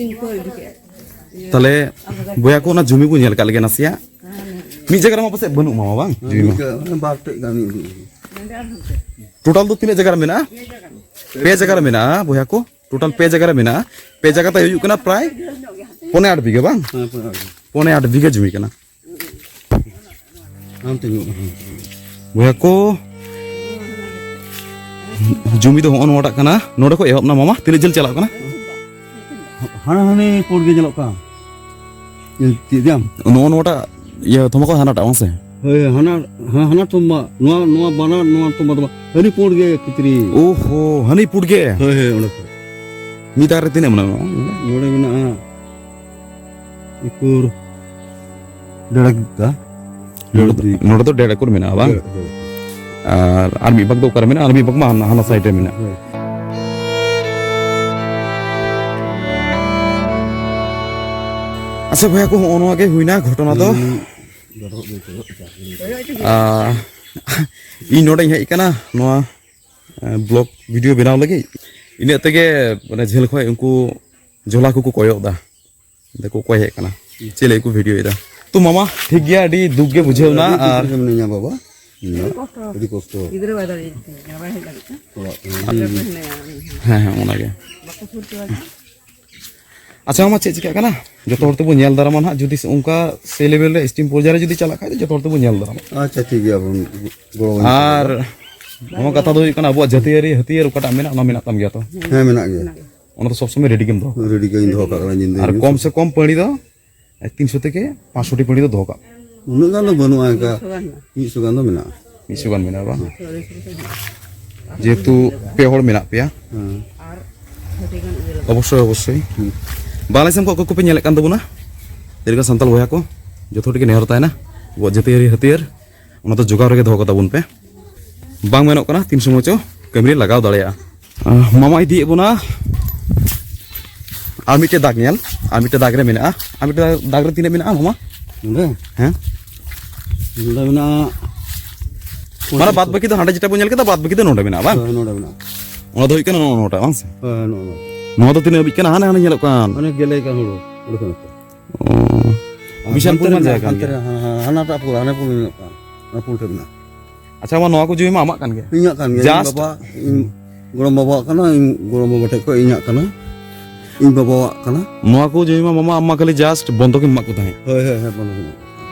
ᱤᱧ ᱠᱚ ᱤᱫᱤ ᱠᱮᱫ᱾ ᱛᱟᱦᱞᱮ ᱵᱚᱭᱦᱟ ᱠᱚ, ᱚᱱᱟ ᱡᱩᱢᱤ ᱵᱚ ᱧᱮᱞ ᱠᱟᱜ ᱞᱮᱜᱮ ᱱᱟᱥᱮᱭᱟᱜ᱾ ᱢᱤᱫ ᱡᱟᱭᱜᱟ ᱨᱮᱢᱟ ᱯᱟᱥᱮᱡ ᱵᱟᱹᱱᱩᱜ ᱢᱟᱢᱟ, ᱵᱟᱝ? ᱡᱩᱢᱤ ᱢᱟ᱾ ᱢᱤᱫᱴᱮᱡ, ᱵᱟᱨ ᱴᱮᱡ ᱜᱟᱱ ᱢᱤᱫ ᱜᱮ᱾ ᱴᱳᱴᱟᱞ ᱫᱚ ᱛᱤᱱᱟᱹᱜ ᱡᱟᱭᱜᱟ ᱨᱮ ᱢᱮᱱᱟᱜᱼᱟ? ᱯᱮ ᱡᱟᱭᱜᱟ ᱨᱮ ᱢᱮᱱᱟᱜᱼᱟ ᱵᱚᱭᱦᱟ ᱠᱚ, ᱴᱳᱴᱟᱞ ᱯᱮ ᱡᱟᱭᱜᱟ ᱨᱮ ᱢᱮᱱᱟᱜᱼᱟ᱾ ᱯᱮ ᱡᱟᱭᱜᱟ ᱛᱮ ᱦᱩᱭᱩᱜ ᱠᱟᱱᱟ ᱯᱨᱟᱭ ᱯᱚᱱᱮ ᱟᱴ ᱵᱤᱜᱷᱟᱹ, ᱵᱟᱝ? ᱦᱮᱸ, ᱯᱚᱱᱮ ᱟᱴ ᱵᱤᱜᱷᱟᱹ᱾ ᱯᱚᱱᱮ ᱟᱴ ᱵᱤᱜᱷᱟᱹ ᱡᱩᱢᱤ ᱠᱟᱱᱟ᱾ ᱦᱟᱱᱛᱮ ᱧᱚᱜ, ᱦᱟᱱᱛᱮ ᱧᱚᱜ᱾ ᱵᱚᱭᱦᱟ ᱠᱚ, ᱡᱩᱢᱤ ᱫᱚ ᱦᱚᱸᱜᱼᱚ ᱱᱚᱣᱟᱴᱟᱜ ᱠᱟᱱᱟ᱾ ᱱᱚᱰᱮ ᱠᱷᱚᱱ ᱮᱦᱚᱵ ᱱᱟ ᱢᱟᱢᱟ, ᱛᱤᱱᱟᱹᱜ ᱡᱷᱟᱹᱞ ᱪᱟᱞᱟᱜ ᱠᱟᱱᱟ? ᱦᱟᱱᱟ ᱦᱟᱱᱮ ᱯᱩᱸᱰ ᱜᱮ ᱧᱮᱞᱚᱜ ᱠᱟᱱ᱾ ᱪᱮᱫ ᱡᱟᱢ? ᱱᱚᱜᱼᱚ ᱱᱚᱣᱟᱴᱟᱜ ᱤᱭᱟᱹ ᱛᱷᱚᱢᱟ ᱠᱷᱚᱱ ᱦᱟᱱᱟᱴᱟᱜ, ᱵᱟᱝ ᱥᱮ? ᱦᱳᱭ, ᱦᱟᱱᱟ, ᱦᱮᱸ, ᱦᱟᱱᱟ ᱛᱷᱚᱢᱟ᱾ ᱱᱚᱣᱟ, ᱱᱚᱣᱟ ᱵᱟᱱᱟᱨ, ᱱᱚᱣᱟ ᱛᱷᱚᱢᱟ ᱫᱚ ᱵᱟᱝ᱾ ᱦᱟᱹᱱᱤ ᱯᱩᱸᱰ ᱜᱮ ᱠᱤᱪᱨᱤ᱾ ᱳᱦᱳ, ᱦᱟᱹᱱᱤ ᱯᱩᱸᱰ ᱜᱮ? ᱦᱳᱭ, ᱦᱳᱭ, ᱚᱸᱰᱮ ᱠᱷᱚᱱ᱾ ᱢᱤᱫ ᱫᱟᱨᱮ ᱨᱮ ᱛᱤᱱᱟᱹᱜ ᱢᱮᱱᱟᱜᱼᱟ? ᱱᱚᱰᱮ ᱢᱮᱱᱟᱜᱼᱟ ᱮᱠᱚᱨ ᱰᱮᱲ ᱵᱤᱜᱷᱟ᱾ ᱱᱚᱰᱮ ᱫᱚ, ᱱᱚᱰᱮ ᱫᱚ ᱰᱮᱲ ᱮᱠᱚᱨ ᱢᱮᱱᱟᱜᱼᱟ, ᱵᱟᱝ? ᱦᱳᱭ, ᱦᱳᱭ᱾ ᱟᱨ, ᱟᱨ ᱢᱤᱫ ᱵᱷᱟᱜᱽ ᱫᱚ ᱚᱠᱟᱨᱮ ᱢᱮᱱᱟᱜᱼᱟ? ᱟᱨ ᱢᱤᱫ ᱵᱷᱟᱜᱽ ᱢᱟ ᱦᱟᱱᱟ, ᱦᱟᱱᱟ ᱥᱟᱭᱤᱰ ᱨᱮ ᱢᱮᱱᱟᱜᱼᱟ᱾ ᱦᱳᱭ᱾ ᱟᱪᱪᱷᱟ ᱵᱚᱭᱦᱟ ᱠᱚ, ᱦᱚᱸᱜᱼᱚ ᱱᱚᱣᱟ ᱜᱮ ᱦᱩᱭᱱᱟ ᱜᱷᱚᱴᱚᱱᱟ ᱫᱚ᱾ ᱦᱩᱸ᱾ ᱟᱨ ᱤᱧ ᱱᱚᱰᱮᱧ ᱦᱮᱡ ᱟᱠᱟᱱᱟ ᱱᱚᱣᱟ, ᱮ, ᱵᱞᱚᱜ ᱵᱷᱤᱰᱤᱭᱳ ᱵᱮᱱᱟᱣ ᱞᱟᱹᱜᱤᱫ᱾ ᱤᱱᱟᱹᱜ ᱛᱮᱜᱮ ᱢᱟᱱᱮ ᱡᱷᱟᱹᱞ ᱠᱷᱚᱱ ᱩᱱᱠᱩ ᱡᱷᱚᱞᱟ ᱠᱚᱠᱚ ᱠᱚᱭᱚᱜ ᱮᱫᱟ᱾ ᱫᱮᱠᱚ ᱚᱠᱚᱭ ᱦᱮᱡ ᱟᱠᱟᱱᱟ, ᱪᱮᱫ ᱞᱟᱹᱜᱤᱫ ᱠᱚ ᱵᱷᱤᱰᱤᱭᱳᱭᱮᱫᱟ᱾ ᱛᱚ ᱢᱟᱢᱟ, ᱴᱷᱤᱠ ᱜᱮᱭᱟ, ᱟᱹᱰᱤ ᱫᱩᱠ ᱜᱮ ᱵᱩᱡᱷᱟᱹᱣ ᱮᱱᱟ᱾ ᱟᱹᱰᱤ ᱫᱩᱠ ᱟᱨ ᱨᱮ ᱢᱮᱱᱟᱹᱧᱟ ᱵᱟᱵᱟ, ᱤᱧ ᱫᱚ᱾ ᱟᱹᱰᱤ ᱠᱚᱥᱴᱚ᱾ ᱜᱤᱫᱽᱨᱟᱹ ᱵᱟᱭ ᱫᱟᱲᱮᱭᱟᱜ ᱛᱤᱧᱟ, ᱵᱟᱭ ᱦᱮᱡ ᱫᱟᱲᱮᱭᱟᱜ ᱠᱟᱱᱟ᱾ ᱚᱲᱟᱜ ᱠᱚᱨᱮ᱾ ᱦᱮᱸ, ᱦᱮᱸ, ᱚᱱᱟᱜᱮ᱾ ᱵᱟᱠᱚ ᱥᱩᱨ ᱦᱚᱪᱚᱣᱟᱭ ᱠᱟᱱᱟ᱾ ᱟᱪᱪᱷᱟ ᱢᱟᱢᱟ, ᱪᱮᱫ ᱪᱤᱠᱟᱹᱜ ᱠᱟᱱᱟ? ᱡᱚᱛᱚ ᱦᱚᱲ ᱛᱮᱵᱚ ᱧᱮᱞ ᱫᱟᱨᱟᱢᱟ ᱱᱟᱦᱟᱜ, ᱡᱩᱫᱤ ᱚᱱᱠᱟ ᱥᱮ ᱞᱮᱵᱮᱞ ᱨᱮ ᱥᱴᱤᱢ ᱯᱚᱨᱡᱟᱭ ᱨᱮ ᱡᱩᱫᱤ ᱪᱟᱞᱟᱜ ᱠᱷᱟᱡ ᱫᱚ ᱡᱚᱛᱚ ᱦᱚᱲ ᱛᱮᱵᱚ ᱧᱮᱞ ᱫᱟᱨᱟᱢᱟ᱾ ᱟᱪᱪᱷᱟ, ᱴᱷᱤᱠ ᱜᱮᱭᱟ, ᱵᱚᱱ ᱜᱚᱲᱚ ᱟᱹᱧ ᱟᱨ ᱠᱟᱱᱟ᱾ ᱱᱚᱣᱟ ᱠᱟᱛᱷᱟ ᱫᱚ ᱦᱩᱭᱩᱜ ᱠᱟᱱᱟ, ᱟᱵᱚᱣᱟᱜ ᱡᱟᱹᱛᱤᱭᱟᱹᱨᱤ ᱦᱟᱹᱛᱭᱟᱹᱨ ᱚᱠᱟᱴᱟᱜ ᱢᱮᱱᱟᱜ, ᱚᱱᱟ ᱢᱮᱱᱟᱜ ᱛᱟᱢ ᱜᱮᱭᱟ ᱛᱚ? ᱦᱮᱸ, ᱢᱮᱱᱟᱜ ᱜᱮᱭᱟ᱾ ᱚᱱᱟ ᱫᱚ ᱥᱚᱵ ᱥᱚᱢᱚᱭ ᱨᱮᱰᱤ ᱜᱮᱢ ᱫᱚᱦᱚ ᱠᱟᱜᱼᱟ᱾ ᱨᱮᱰᱤ ᱜᱮᱧ ᱫᱚᱦᱚ ᱠᱟᱜ ᱠᱟᱱᱟ ᱧᱤᱫᱟᱹ ᱟᱨ ᱧᱩᱛ᱾ ᱠᱚᱢ ᱥᱮ ᱠᱚᱢ ᱯᱟᱹᱲᱤ ᱫᱚ ᱛᱤᱱᱥᱚ ᱛᱷᱮᱠᱮ ᱯᱟᱸᱪᱥᱚ ᱴᱤ ᱯᱟᱹᱲᱤ ᱫᱚ ᱫᱚᱦᱚ ᱠᱟᱜ᱾ ᱩᱱᱟᱹᱜ ᱜᱟᱱ ᱫᱚ ᱵᱟᱹᱱᱩᱜᱼᱟ, ᱤᱱᱠᱟ ᱢᱤᱫᱥᱚ ᱜᱟᱱ ᱫᱚ ᱢᱮᱱᱟᱜᱼᱟ᱾ ᱢᱤᱫᱥᱚ ᱜᱟᱱ ᱢᱮᱱᱟᱜᱼᱟ ᱵᱟᱝ? ᱡᱮᱦᱮᱛᱩ ᱯᱮ ᱦᱚᱲ ᱢᱮᱱᱟᱜ ᱯᱮᱭᱟ᱾ ᱦᱮᱸ᱾ ᱚᱵᱚᱥᱥᱳᱭ, ᱚᱵᱚᱥᱥᱳᱭ᱾ ᱦᱩᱸ᱾ ᱵᱟᱝᱞᱟᱫᱮᱥ ᱠᱚ ᱚᱠᱚᱭ ᱠᱚᱯᱮ ᱧᱮᱞᱮᱫ ᱠᱟᱱ ᱛᱟᱵᱚᱱᱟ? ᱪᱮᱫ ᱞᱮᱠᱟ ᱥᱟᱱᱛᱟᱲ ᱵᱚᱭᱦᱟ ᱠᱚ, ᱡᱚᱛᱚ ᱦᱚᱲ ᱴᱷᱮᱱ ᱜᱮ ᱱᱮᱦᱚᱨ ᱛᱟᱦᱮᱱᱟ, ᱟᱵᱚᱣᱟᱜ ᱡᱟᱹᱛᱤᱭᱟᱹᱨᱤ ᱦᱟᱹᱛᱭᱟᱹᱨ ᱚᱱᱟ ᱫᱚ ᱡᱚᱜᱟᱣ ᱨᱮᱜᱮ ᱫᱚᱦᱚ ᱠᱟᱛᱟ ᱵᱚᱱ ᱯᱮ᱾ ᱵᱟᱝ ᱢᱮᱱᱚᱜ ᱠᱟᱱᱟ, ᱛᱤᱱ ᱥᱚᱢᱚᱭ ᱪᱚ ᱠᱟᱹᱢᱤ ᱨᱮ ᱞᱟᱜᱟᱣ ᱫᱟᱲᱮᱭᱟᱜᱼᱟ᱾ ᱟᱸ, ᱢᱟᱢᱟ ᱤᱫᱤᱭᱮᱫ ᱵᱚᱱᱟ ᱟᱨ ᱢᱤᱫᱴᱮᱡ ᱫᱟᱜᱽ ᱧᱮᱞ, ᱟᱨ ᱢᱤᱫᱴᱮᱡ ᱫᱟᱜᱽ ᱨᱮ ᱢᱮᱱᱟᱜᱼᱟ᱾ ᱟᱨ ᱢᱤᱫᱴᱮᱡ ᱫᱟᱜᱽ ᱨᱮ ᱛᱤᱱᱟᱹᱜ ᱢᱮᱱᱟᱜᱼᱟ ᱢᱟᱢᱟ? ᱱᱚᱰᱮ? ᱦᱮᱸ? ᱱᱚᱰᱮ ᱢᱮᱱᱟᱜᱼᱟ ᱢᱟᱱᱮ ᱵᱟᱫ ᱵᱟᱹᱠᱤ ᱫᱚ ᱦᱟᱸᱰᱮ ᱡᱮᱴᱟ ᱵᱚᱱ ᱧᱮᱞ ᱠᱮᱫᱟ, ᱵᱟᱫ ᱵᱟᱹᱠᱤ ᱫᱚ ᱱᱚᱰᱮ ᱢᱮᱱᱟᱜᱼᱟ ᱵᱟᱝ? ᱦᱳᱭ, ᱱᱚᱰᱮ ᱢᱮᱱᱟᱜᱼᱟ᱾ ᱚᱱᱟ ᱫᱚ ᱦᱩᱭᱩᱜ ᱠᱟᱱᱟ ᱱᱚᱜᱼᱚ ᱱᱚᱣᱟᱴᱟᱜ ᱵᱟᱝ ᱥᱮ? ᱦᱳᱭ, ᱦᱳᱭ, ᱱᱚᱜᱼᱚ ᱱᱚᱣᱟ᱾ ᱱᱚᱣᱟ ᱫᱚ ᱛᱤᱱᱟᱹᱜ ᱦᱟᱹᱵᱤᱡ ᱠᱟᱱᱟ? ᱦᱟᱱᱮ, ᱦᱟᱱᱮ ᱧᱮᱞᱚᱜ ᱠᱟᱱ᱾ ᱚᱱᱮ ᱜᱮᱞᱮ ᱠᱟᱱ ᱦᱩᱲᱩ, ᱚᱸᱰᱮ ᱠᱷᱚᱱ ᱦᱟᱱᱛᱮ᱾ ᱚ᱾ ᱵᱤᱥᱟᱞ ᱦᱟᱱᱛᱮ ᱨᱮ ᱯᱚᱨᱤᱢᱟᱱ ᱢᱮᱱᱟᱜᱼᱟ, ᱡᱟᱭᱜᱟ ᱠᱟᱱ ᱦᱟᱱᱛᱮ ᱜᱮᱭᱟ᱾ ᱨᱮ, ᱦᱟᱱᱟ, ᱦᱟᱱᱟ, ᱦᱟᱱᱟᱴᱟᱜ ᱯᱩᱲ, ᱦᱟᱱᱮ ᱯᱩᱲ ᱧᱮᱞᱚᱜ ᱠᱟᱱ, ᱚᱱᱟ ᱯᱩᱲ ᱴᱷᱮᱱ ᱢᱮᱱᱟᱜᱼᱟ᱾ ᱟᱪᱪᱷᱟ, ᱢᱟ ᱱᱚᱣᱟ ᱠᱚ ᱡᱚᱢᱤ ᱢᱟ ᱟᱢᱟᱜ ᱠᱟᱱ ᱜᱮ᱾ ᱤᱧᱟᱹᱜ ᱠᱟᱱ ᱜᱮᱭᱟ, ᱤᱧ just ᱵᱟᱵᱟ, ᱤᱧ ᱜᱚᱲᱚᱢ ᱵᱟᱵᱟᱣᱟᱜ ᱠᱟᱱᱟ, ᱤᱧ ᱜᱚᱲᱚᱢ ᱵᱟᱵᱟ ᱴᱷᱮᱡ ᱠᱷᱚᱡ ᱤᱧᱟᱹᱜ ᱠᱟᱱᱟ, ᱤᱧ ᱵᱟᱵᱟᱣᱟᱜ ᱠᱟᱱᱟ᱾ ᱱᱚᱣᱟ ᱠᱚ ᱡᱚᱢᱤ ᱢᱟ ᱢᱟᱢᱟ ᱟᱢ ᱢᱟ ᱠᱷᱟᱹᱞᱤ just ᱵᱚᱱᱫᱷᱚᱠ ᱮᱢ ᱮᱢᱟᱜ ᱠᱚ ᱛᱟᱦᱮᱸᱫ᱾ ᱦᱳᱭ, ᱦᱳᱭ, ᱦᱳᱭ, ᱵᱚᱱᱫᱷᱚᱠ ᱮᱢᱟᱜ᱾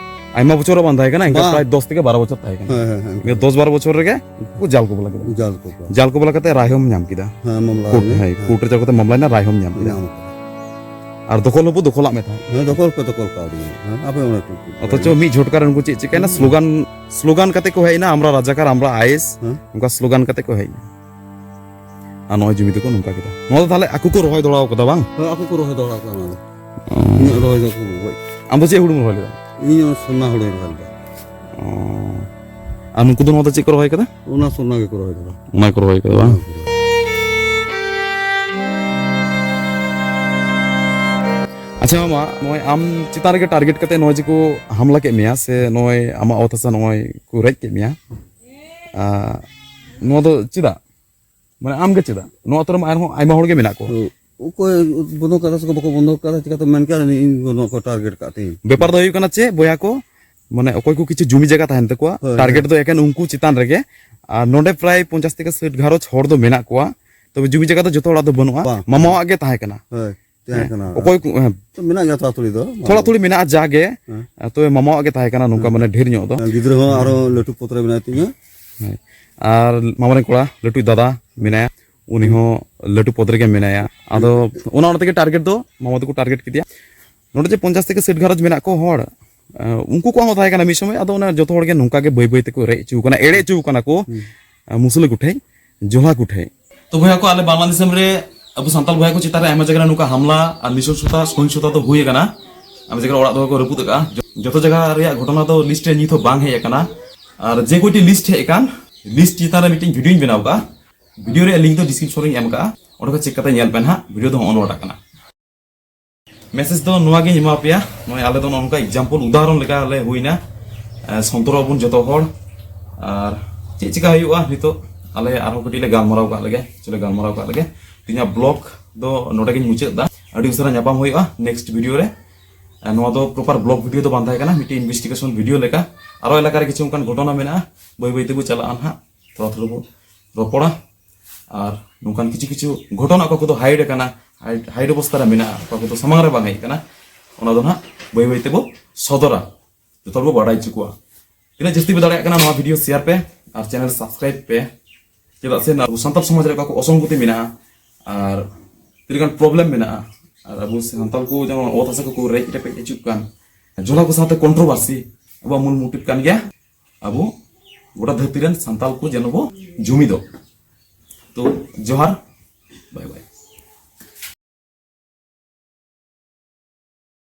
ᱟᱭᱢᱟ ᱵᱚᱪᱷᱚᱨ ᱦᱚᱸ ᱵᱟᱝ ᱛᱟᱦᱮᱸ ᱠᱟᱱᱟ, ᱤᱱᱠᱟ ᱵᱟᱝ᱾ ᱯᱨᱟᱭ ᱫᱚᱥ ᱛᱷᱮᱠᱮ ᱵᱟᱨᱚ ᱵᱚᱪᱷᱚᱨ ᱛᱟᱦᱮᱸ ᱠᱟᱱᱟ᱾ ᱦᱳᱭ, ᱦᱳᱭ, ᱦᱳᱭ᱾ ᱱᱤᱭᱟᱹ ᱫᱚᱥ ᱵᱟᱨᱚ ᱵᱚᱪᱷᱚᱨ ᱨᱮᱜᱮ ᱩᱱᱠᱩ ᱡᱟᱞ ᱠᱚ ᱵᱚᱞᱚ ᱠᱮᱫᱟ᱾ ᱡᱟᱞ ᱠᱚ᱾ ᱡᱟᱞ ᱠᱚ ᱵᱚᱞᱚ ᱠᱟᱛᱮ ᱨᱟᱭ ᱦᱚᱸᱢ ᱧᱟᱢ ᱠᱮᱫᱟ᱾ ᱦᱮᱸ, ᱢᱟᱢᱞᱟ ᱠᱳᱨᱴ, ᱨᱮ᱾ ᱦᱮᱸ, ᱦᱮᱸ᱾ ᱠᱳᱨᱴ ᱨᱮ ᱪᱟᱞᱟᱣ ᱠᱟᱛᱮ ᱢᱟᱢᱞᱟᱭᱮᱱᱟ, ᱨᱟᱭ ᱦᱚᱸᱢ ᱧᱟᱢ ᱠᱮᱫᱟ᱾ ᱧᱟᱢ ᱠᱮᱫᱟ᱾ ᱟᱨ ᱫᱚᱠᱷᱚᱞ ᱦᱚᱸᱵᱚ ᱫᱚᱠᱷᱚᱞᱟᱜ ᱢᱮ ᱛᱟᱦᱮᱸᱫ᱾ ᱦᱮᱸ, ᱫᱚᱠᱷᱚᱞ ᱯᱮ ᱫᱚᱠᱷᱚᱞ ᱠᱟᱣᱫᱤᱧᱟ᱾ ᱦᱮᱸ, ᱟᱯᱮ ᱚᱱᱟ ᱴᱩᱠᱩ᱾ ᱚᱛᱷᱚᱪᱚ ᱢᱤᱫ ᱡᱷᱚᱴᱠᱟ ᱨᱮ ᱩᱱᱠᱩ ᱪᱮᱫ ᱪᱤᱠᱟᱹᱭᱮᱱᱟ? ᱦᱩᱸ᱾ ᱥᱞᱳᱜᱟᱱ, ᱥᱞᱳᱜᱟᱱ ᱠᱟᱛᱮ ᱠᱚ ᱦᱮᱡ ᱮᱱᱟ, "ᱟᱢᱨᱟ ᱨᱟᱡᱟᱠᱟᱨ, ᱟᱢᱨᱟ ᱟᱭᱮᱥ", ᱦᱮᱸ᱾ ᱚᱱᱠᱟ ᱥᱞᱳᱜᱟᱱ ᱠᱟᱛᱮ ᱠᱚ ᱦᱮᱡ ᱮᱱᱟ᱾ ᱟᱨ ᱱᱚᱜᱼᱚᱭ ᱡᱩᱢᱤ ᱫᱚᱠᱚ ᱱᱚᱝᱠᱟ ᱠᱮᱫᱟ᱾ ᱱᱚᱣᱟ ᱫᱚ ᱛᱟᱦᱞᱮ ᱟᱠᱚ ᱠᱚ ᱨᱚᱦᱚᱭ ᱫᱚᱦᱲᱟᱣ ᱠᱟᱫᱟ ᱵᱟᱝ? ᱦᱮᱸ, ᱟᱠᱚ ᱠᱚ ᱨᱚᱦᱚᱭ ᱫᱚᱦᱲᱟᱣ ᱠᱟᱫᱟ ᱱᱚᱣᱟ ᱫᱚ᱾ ᱚ᱾ ᱤᱧᱟᱹᱜ ᱨᱚᱦᱚᱭ ᱫᱚ ᱟᱠᱚ ᱠᱚ ᱜᱚᱡ᱾ ᱟᱢ ᱫᱚ ᱪᱮᱫ ᱦᱩᱲᱩᱢ ᱨᱚᱦᱚᱭ ᱞᱮᱫᱟ? ᱤᱧ ᱦᱚᱸ ᱥᱚᱨᱱᱟ ᱦᱩᱲᱩᱧ ᱨᱚᱦᱚᱭ ᱞᱮᱫᱟ᱾ ᱚ᱾ ᱟᱨ ᱱᱩᱠᱩ ᱫᱚ ᱱᱚᱣᱟ ᱫᱚ ᱪᱮᱫ ᱠᱚ ᱨᱚᱦᱚᱭ ᱠᱟᱫᱟ? ᱚᱱᱟ ᱥᱚᱨᱱᱟ ᱜᱮᱠᱚ ᱨᱚᱦᱚᱭ ᱠᱟᱫᱟ᱾ ᱚᱱᱟ ᱜᱮᱠᱚ ᱨᱚᱦᱚᱭ ᱠᱟᱫᱟ ᱵᱟᱝ? ᱚᱱᱟ ᱜᱮᱠᱚ ᱨᱚᱦᱚᱭ᱾ ᱟᱪᱪᱷᱟ ᱢᱟᱢᱟ, ᱱᱚᱜᱼᱚᱭ ᱟᱢ ᱪᱮᱛᱟᱱ ᱨᱮᱜᱮ target ᱠᱟᱛᱮ ᱱᱚᱜᱼᱚᱭ ᱡᱮ ᱠᱚ ᱦᱟᱢᱞᱟ ᱠᱮᱫ ᱢᱮᱭᱟ ᱥᱮ ᱱᱚᱜᱼᱚᱭ ᱟᱢᱟᱜ ᱚᱛ ᱦᱟᱥᱟ ᱱᱚᱜᱼᱚᱭ ᱠᱚ ᱨᱮᱡ ᱠᱮᱫ ᱢᱮᱭᱟ, ᱟ, ᱱᱚᱣᱟ ᱫᱚ ᱪᱮᱫᱟᱜ? ᱢᱟᱱᱮ ᱟᱢ ᱜᱮ ᱪᱮᱫᱟᱜ? ᱱᱚᱣᱟ ᱟᱛᱳ ᱨᱮᱢᱟ ᱟᱨᱦᱚᱸ ᱟᱭᱢᱟ ᱦᱚᱲ ᱜᱮ ᱢᱮᱱᱟᱜ ᱠᱚᱣᱟ᱾ ᱦᱩᱸ᱾ ᱚᱠᱚᱭ ᱵᱚᱱᱫᱚ ᱠᱟᱫᱟ ᱥᱮ ᱵᱟᱠᱚ ᱵᱚᱱᱫᱚ ᱠᱟᱫᱟ, ᱪᱤᱠᱟᱹᱛᱮ ᱢᱮᱱ ᱠᱮᱭᱟ ᱤᱧ ᱱᱚᱣᱟ ᱠᱚ ᱴᱟᱨᱜᱮᱴ ᱠᱟᱫ ᱛᱤᱧ? ᱵᱮᱯᱟᱨ ᱫᱚ ᱦᱩᱭᱩᱜ ᱠᱟᱱᱟ ᱪᱮᱫ ᱵᱚᱭᱦᱟ ᱠᱚ, ᱢᱟᱱᱮ ᱚᱠᱚᱭ ᱠᱚ ᱠᱤᱪᱷᱩ ᱡᱩᱢᱤ ᱡᱟᱭᱜᱟ ᱛᱟᱦᱮᱱ ᱛᱟᱠᱚᱣᱟ, ᱦᱳᱭ, ᱴᱟᱨᱜᱮᱴ ᱦᱳᱭ᱾ ᱫᱚ ᱮᱠᱮᱱ ᱩᱱᱠᱩ ᱪᱮᱛᱟᱱ ᱨᱮᱜᱮ᱾ ᱟᱨ ᱱᱚᱰᱮ ᱯᱨᱟᱭ ᱯᱚᱧᱪᱟᱥ ᱛᱷᱮᱠᱮ ᱥᱟᱴ ᱜᱷᱟᱨᱚᱸᱡᱽ ᱦᱚᱲ ᱫᱚ ᱢᱮᱱᱟᱜ ᱠᱚᱣᱟ, ᱛᱚᱵᱮ ᱡᱩᱢᱤ ᱡᱟᱭᱜᱟ ᱫᱚ ᱡᱚᱛᱚ ᱦᱚᱲᱟᱜ ᱫᱚ ᱵᱟᱹᱱᱩᱜᱼᱟ, ᱵᱟᱝ᱾ ᱢᱟᱢᱟᱣᱟᱜ ᱜᱮ ᱛᱟᱦᱮᱸ ᱠᱟᱱᱟ᱾ ᱦᱳᱭ, ᱛᱟᱦᱮᱸ ᱦᱮᱸ, ᱠᱟᱱᱟ᱾ ᱚᱠᱚᱭ ᱠᱚ, ᱦᱮᱸ, ᱛᱚ ᱢᱮᱱᱟᱜ ᱜᱮᱭᱟ ᱛᱷᱚᱲᱟ ᱛᱷᱩᱲᱤ ᱫᱚ᱾ ᱛᱷᱚᱲᱟ ᱛᱷᱩᱲᱤ ᱢᱮᱱᱟᱜᱼᱟ ᱡᱟᱜᱮ᱾ ᱦᱮᱸ᱾ ᱛᱚᱵᱮ ᱢᱟᱢᱟᱣᱟᱜ ᱜᱮ ᱛᱟᱦᱮᱸ ᱠᱟᱱᱟ ᱱᱚᱝᱠᱟ, ᱦᱮᱸ᱾ ᱢᱟᱱᱮ ᱰᱷᱮᱨ ᱧᱚᱜ ᱫᱚ᱾ ᱦᱮᱸ, ᱜᱤᱫᱽᱨᱟᱹ ᱦᱚᱸ ᱟᱨᱚ ᱞᱟᱹᱴᱩ ᱯᱚᱫᱽ ᱨᱮ ᱢᱮᱱᱟᱭ ᱛᱤᱧᱟᱹ᱾ ᱦᱮᱸ᱾ ᱟᱨ ᱢᱟᱢᱟ ᱨᱮᱱ ᱠᱚᱲᱟ ᱞᱟᱹᱴᱩ ᱫᱟᱫᱟ ᱢᱮᱱᱟᱭᱟ, ᱩᱱᱤ ᱦᱚᱸ ᱞᱟᱹᱴᱩ ᱯᱚᱫᱽ ᱨᱮᱜᱮ ᱢᱮᱱᱟᱭᱟ᱾ ᱟᱫᱚ ᱚᱱᱟ, ᱚᱱᱟ ᱛᱮᱜᱮ ᱴᱟᱨᱜᱮᱴ ᱫᱚ, ᱢᱟᱢᱟ ᱛᱟᱠᱚ ᱴᱟᱨᱜᱮᱴ ᱠᱮᱫᱮᱭᱟ᱾ ᱱᱚᱰᱮ ᱡᱮ ᱯᱚᱧᱪᱟᱥ ᱛᱷᱮᱠᱮ ᱥᱟᱴ ᱜᱷᱟᱨᱚᱸᱡᱽ ᱢᱮᱱᱟᱜ ᱠᱚ ᱦᱚᱲ, ᱮ, ᱩᱱᱠᱩ ᱠᱚᱣᱟᱜ ᱦᱚᱸ ᱛᱟᱦᱮᱸ ᱠᱟᱱᱟ ᱢᱤᱫ ᱥᱚᱢᱚᱭ᱾ ᱟᱫᱚ ᱚᱱᱟ ᱡᱚᱛᱚ ᱦᱚᱲ ᱜᱮ ᱱᱚᱝᱠᱟ ᱜᱮ ᱵᱟᱹᱭ ᱵᱟᱹᱭ ᱛᱮᱠᱚ ᱨᱮᱡ ᱦᱚᱪᱚ ᱠᱟᱱᱟ, ᱮᱲᱮ ᱦᱚᱪᱚ ᱠᱟᱱᱟ ᱠᱚ, ᱦᱩᱸ᱾ ᱮ, ᱢᱩᱥᱞᱟᱹ ᱠᱚᱴᱷᱮᱡ, ᱡᱚᱞᱦᱟ ᱠᱚᱴᱷᱮᱡ᱾ ᱛᱚ ᱵᱚᱭᱦᱟ ᱠᱚ, ᱟᱞᱮ ᱵᱟᱝᱞᱟᱫᱮᱥ ᱫᱤᱥᱚᱢ ᱨᱮ ᱟᱵᱚ ᱥᱟᱱᱛᱟᱞ ᱵᱚᱭᱦᱟ ᱠᱚ ᱪᱮᱛᱟᱱ ᱨᱮ ᱟᱭᱢᱟ ᱡᱟᱭᱜᱟ ᱨᱮ ᱱᱚᱝᱠᱟ ᱦᱟᱢᱞᱟ ᱟᱨ ᱱᱤᱥᱚᱝᱥᱚᱛᱟ, ᱥᱚᱦᱤᱝᱥᱚᱛᱟ ᱫᱚ ᱦᱩᱭ ᱟᱠᱟᱱᱟ᱾ ᱟᱭᱢᱟ ᱡᱟᱭᱜᱟ ᱨᱮ ᱚᱲᱟᱜ ᱫᱩᱣᱟᱹᱨ ᱠᱚ ᱨᱟᱹᱯᱩᱫ ᱟᱠᱟᱫᱼᱟ᱾ ᱡᱚ-, ᱡᱚᱛᱚ ᱡᱟᱭᱜᱟ ᱨᱮᱭᱟᱜ ᱜᱷᱚᱴᱚᱱᱟ ᱫᱚ ᱞᱤᱥᱴ ᱨᱮ ᱱᱤᱛ ᱦᱚᱸ ᱵᱟᱝ ᱦᱮᱡ ᱟᱠᱟᱱᱟ᱾ ᱟᱨ ᱡᱮ ᱠᱚᱭᱴᱤ ᱞᱤᱥᱴ ᱦᱮᱡ ᱟᱠᱟᱱ, ᱞᱤᱥᱴ ᱪᱮᱛᱟᱱ ᱨᱮ ᱢᱤᱫᱴᱮᱱ ᱵᱷᱤᱰᱤᱭᱳᱧ ᱵᱮᱱᱟᱣ ᱟᱠᱟᱫᱼᱟ᱾ ᱵᱷᱤᱰᱤᱭᱳ ᱨᱮᱭᱟᱜ ᱞᱤᱝᱠ ᱫᱚ ᱰᱤᱥᱠᱨᱤᱯᱥᱚᱱ ᱨᱤᱧ ᱮᱢ ᱟᱠᱟᱫᱼᱟ, ᱚᱸᱰᱮ ᱠᱷᱚᱱ ᱪᱮᱠ ᱠᱟᱛᱮ ᱧᱮᱞ ᱯᱮ ᱱᱟᱦᱟᱜ᱾ ᱵᱷᱤᱰᱤᱭᱳ ᱫᱚ ᱦᱚᱸᱜᱼᱚ ᱱᱚᱣᱟᱴᱟᱜ ᱠᱟᱱᱟ᱾ ᱢᱮᱥᱮᱡᱽ ᱫᱚ ᱱᱚᱣᱟ ᱜᱤᱧ ᱮᱢᱟ ᱯᱮᱭᱟ, ᱱᱚᱜᱼᱚᱭ ᱟᱞᱮ ᱫᱚ ᱱᱚᱜᱼᱚ ᱱᱚᱝᱠᱟ ᱮᱠᱡᱟᱢᱯᱚᱞ, ᱩᱫᱟᱦᱚᱨᱚᱱ ᱞᱮᱠᱟ ᱞᱮ ᱦᱩᱭᱱᱟ᱾ ᱮ, ᱥᱚᱱᱛᱚᱨᱚᱜ ᱟᱵᱚᱱ ᱡᱚᱛᱚ ᱦᱚᱲ᱾ ᱟᱨ ᱪᱮᱫ ᱪᱮᱠᱟ ᱦᱩᱭᱩᱜᱼᱟ ᱱᱤᱛᱚᱜ, ᱟᱞᱮ ᱟᱨᱦᱚᱸ ᱠᱟᱹᱴᱤᱡ ᱞᱮ ᱜᱟᱞᱢᱟᱨᱟᱣ ᱠᱟᱜ ᱞᱮᱜᱮ, ᱪᱚᱞᱮ ᱜᱟᱞᱢᱟᱨᱟᱣ ᱠᱟᱜ ᱞᱮᱜᱮ᱾ ᱛᱮᱦᱮᱧᱟᱜ ᱵᱞᱚᱜ ᱫᱚ ᱱᱚᱰᱮ ᱜᱤᱧ ᱢᱩᱪᱟᱹᱫ ᱮᱫᱟ᱾ ᱟᱹᱰᱤ ᱩᱥᱟᱹᱨᱟ ᱧᱟᱯᱟᱢ ᱦᱩᱭᱩᱜᱼᱟ ᱱᱮᱠᱥᱴ ᱵᱷᱤᱰᱤᱭᱳ ᱨᱮ᱾ ᱟᱨ ᱱᱚᱣᱟ ᱫᱚ ᱯᱨᱚᱯᱟᱨ ᱵᱞᱚᱜ ᱵᱷᱤᱰᱤᱭᱳ ᱫᱚ ᱵᱟᱝ ᱛᱟᱦᱮᱸ ᱠᱟᱱᱟ, ᱢᱤᱫᱴᱮᱱ ᱤᱱᱵᱷᱮᱥᱴᱤᱜᱮᱥᱚᱱ ᱵᱷᱤᱰᱤᱭᱳ ᱞᱮᱠᱟ᱾ ᱟᱨᱚ ᱮᱞᱟᱠᱟ ᱨᱮ ᱠᱤᱪᱷᱩ ᱚᱱᱠᱟᱱ ᱜᱷᱚᱴᱚᱱᱟ ᱢᱮᱱᱟᱜᱼᱟ, ᱵᱟᱹᱭ ᱵᱟᱹᱭ ᱛᱮᱵᱚ ᱪᱟᱞᱟᱜᱼᱟ ᱱᱟᱦᱟᱜ, ᱛᱷᱚᱲᱟ ᱛᱷᱚᱲᱟ ᱵᱚ ᱨᱚᱯᱚᱲᱟ᱾ ᱟᱨ ᱱᱚᱝᱠᱟᱱ ᱠᱤᱪᱷᱩ ᱠᱤᱪᱷᱩ ᱜᱷᱚᱴᱚᱱᱟ ᱚᱠᱟ ᱠᱚᱫᱚ ᱦᱟᱭᱤᱰ ᱟᱠᱟᱱᱟ, ᱦᱟᱭᱤᱰ, ᱦᱟᱭᱤᱰ ᱚᱵᱚᱥᱛᱟ ᱨᱮ ᱢᱮᱱᱟᱜᱼᱟ, ᱚᱠᱟ ᱠᱚᱫᱚ ᱥᱟᱢᱟᱝ ᱨᱮ ᱵᱟᱝ ᱦᱮᱡ ᱟᱠᱟᱱᱟ, ᱚᱱᱟ ᱫᱚ ᱱᱟᱦᱟᱜ ᱵᱟᱹᱭ ᱵᱟᱹᱭ ᱛᱮᱵᱚ ᱥᱚᱫᱚᱨᱟ, ᱡᱚᱛᱚ ᱦᱚᱲ ᱵᱚ ᱵᱟᱰᱟᱭ ᱦᱚᱪᱚ ᱠᱚᱣᱟ᱾ ᱛᱤᱱᱟᱹᱜ ᱡᱟᱹᱥᱛᱤ ᱯᱮ ᱫᱟᱲᱮᱭᱟᱜ ᱠᱟᱱᱟ ᱱᱚᱣᱟ ᱵᱷᱤᱰᱤᱭᱳ ᱥᱮᱭᱟᱨ ᱯᱮ ᱟᱨ ᱪᱮᱱᱮᱞ ᱥᱟᱵᱥᱠᱨᱟᱭᱤᱵ ᱯᱮ, ᱪᱮᱫᱟᱜ ᱥᱮ ᱟᱵᱚ ᱥᱟᱱᱛᱟᱲ ᱥᱚᱢᱟᱡᱽ ᱨᱮ ᱚᱠᱟ ᱠᱚ ᱚᱥᱚᱝᱜᱚᱛᱤ ᱢᱮᱱᱟᱜᱼᱟ ᱟᱨ ᱛᱤᱱᱟᱹᱜ ᱜᱟᱱ ᱯᱨᱚᱵᱞᱮᱢ ᱢᱮᱱᱟᱜᱼᱟ, ᱟᱨ ᱟᱵᱚ ᱥᱟᱱᱛᱟᱲ ᱠᱚ ᱡᱮᱢᱚᱱ ᱚᱛ ᱦᱟᱥᱟ ᱠᱚᱠᱚ ᱨᱮᱡ ᱨᱮᱯᱮᱡ ᱦᱚᱪᱚᱜ ᱠᱟᱱ, ᱡᱚᱞᱟ ᱠᱚ ᱥᱟᱶᱛᱮ ᱠᱚᱱᱴᱨᱳᱵᱷᱟᱨᱥᱤ, ᱟᱵᱚᱣᱟᱜ ᱢᱩᱞ ᱢᱚᱴᱤᱵᱷ ᱠᱟᱱ ᱜᱮᱭᱟ ᱟᱵᱚ ᱜᱚᱴᱟ ᱫᱷᱟᱹᱨᱛᱤ ᱨᱮᱱ ᱥᱟᱱᱛᱟᱲ ᱠᱚ ᱡᱮᱱᱚ ᱵᱚ ᱡᱩᱢᱤᱫᱚᱜ᱾ ᱛᱚ ᱡᱚᱦᱟᱨ,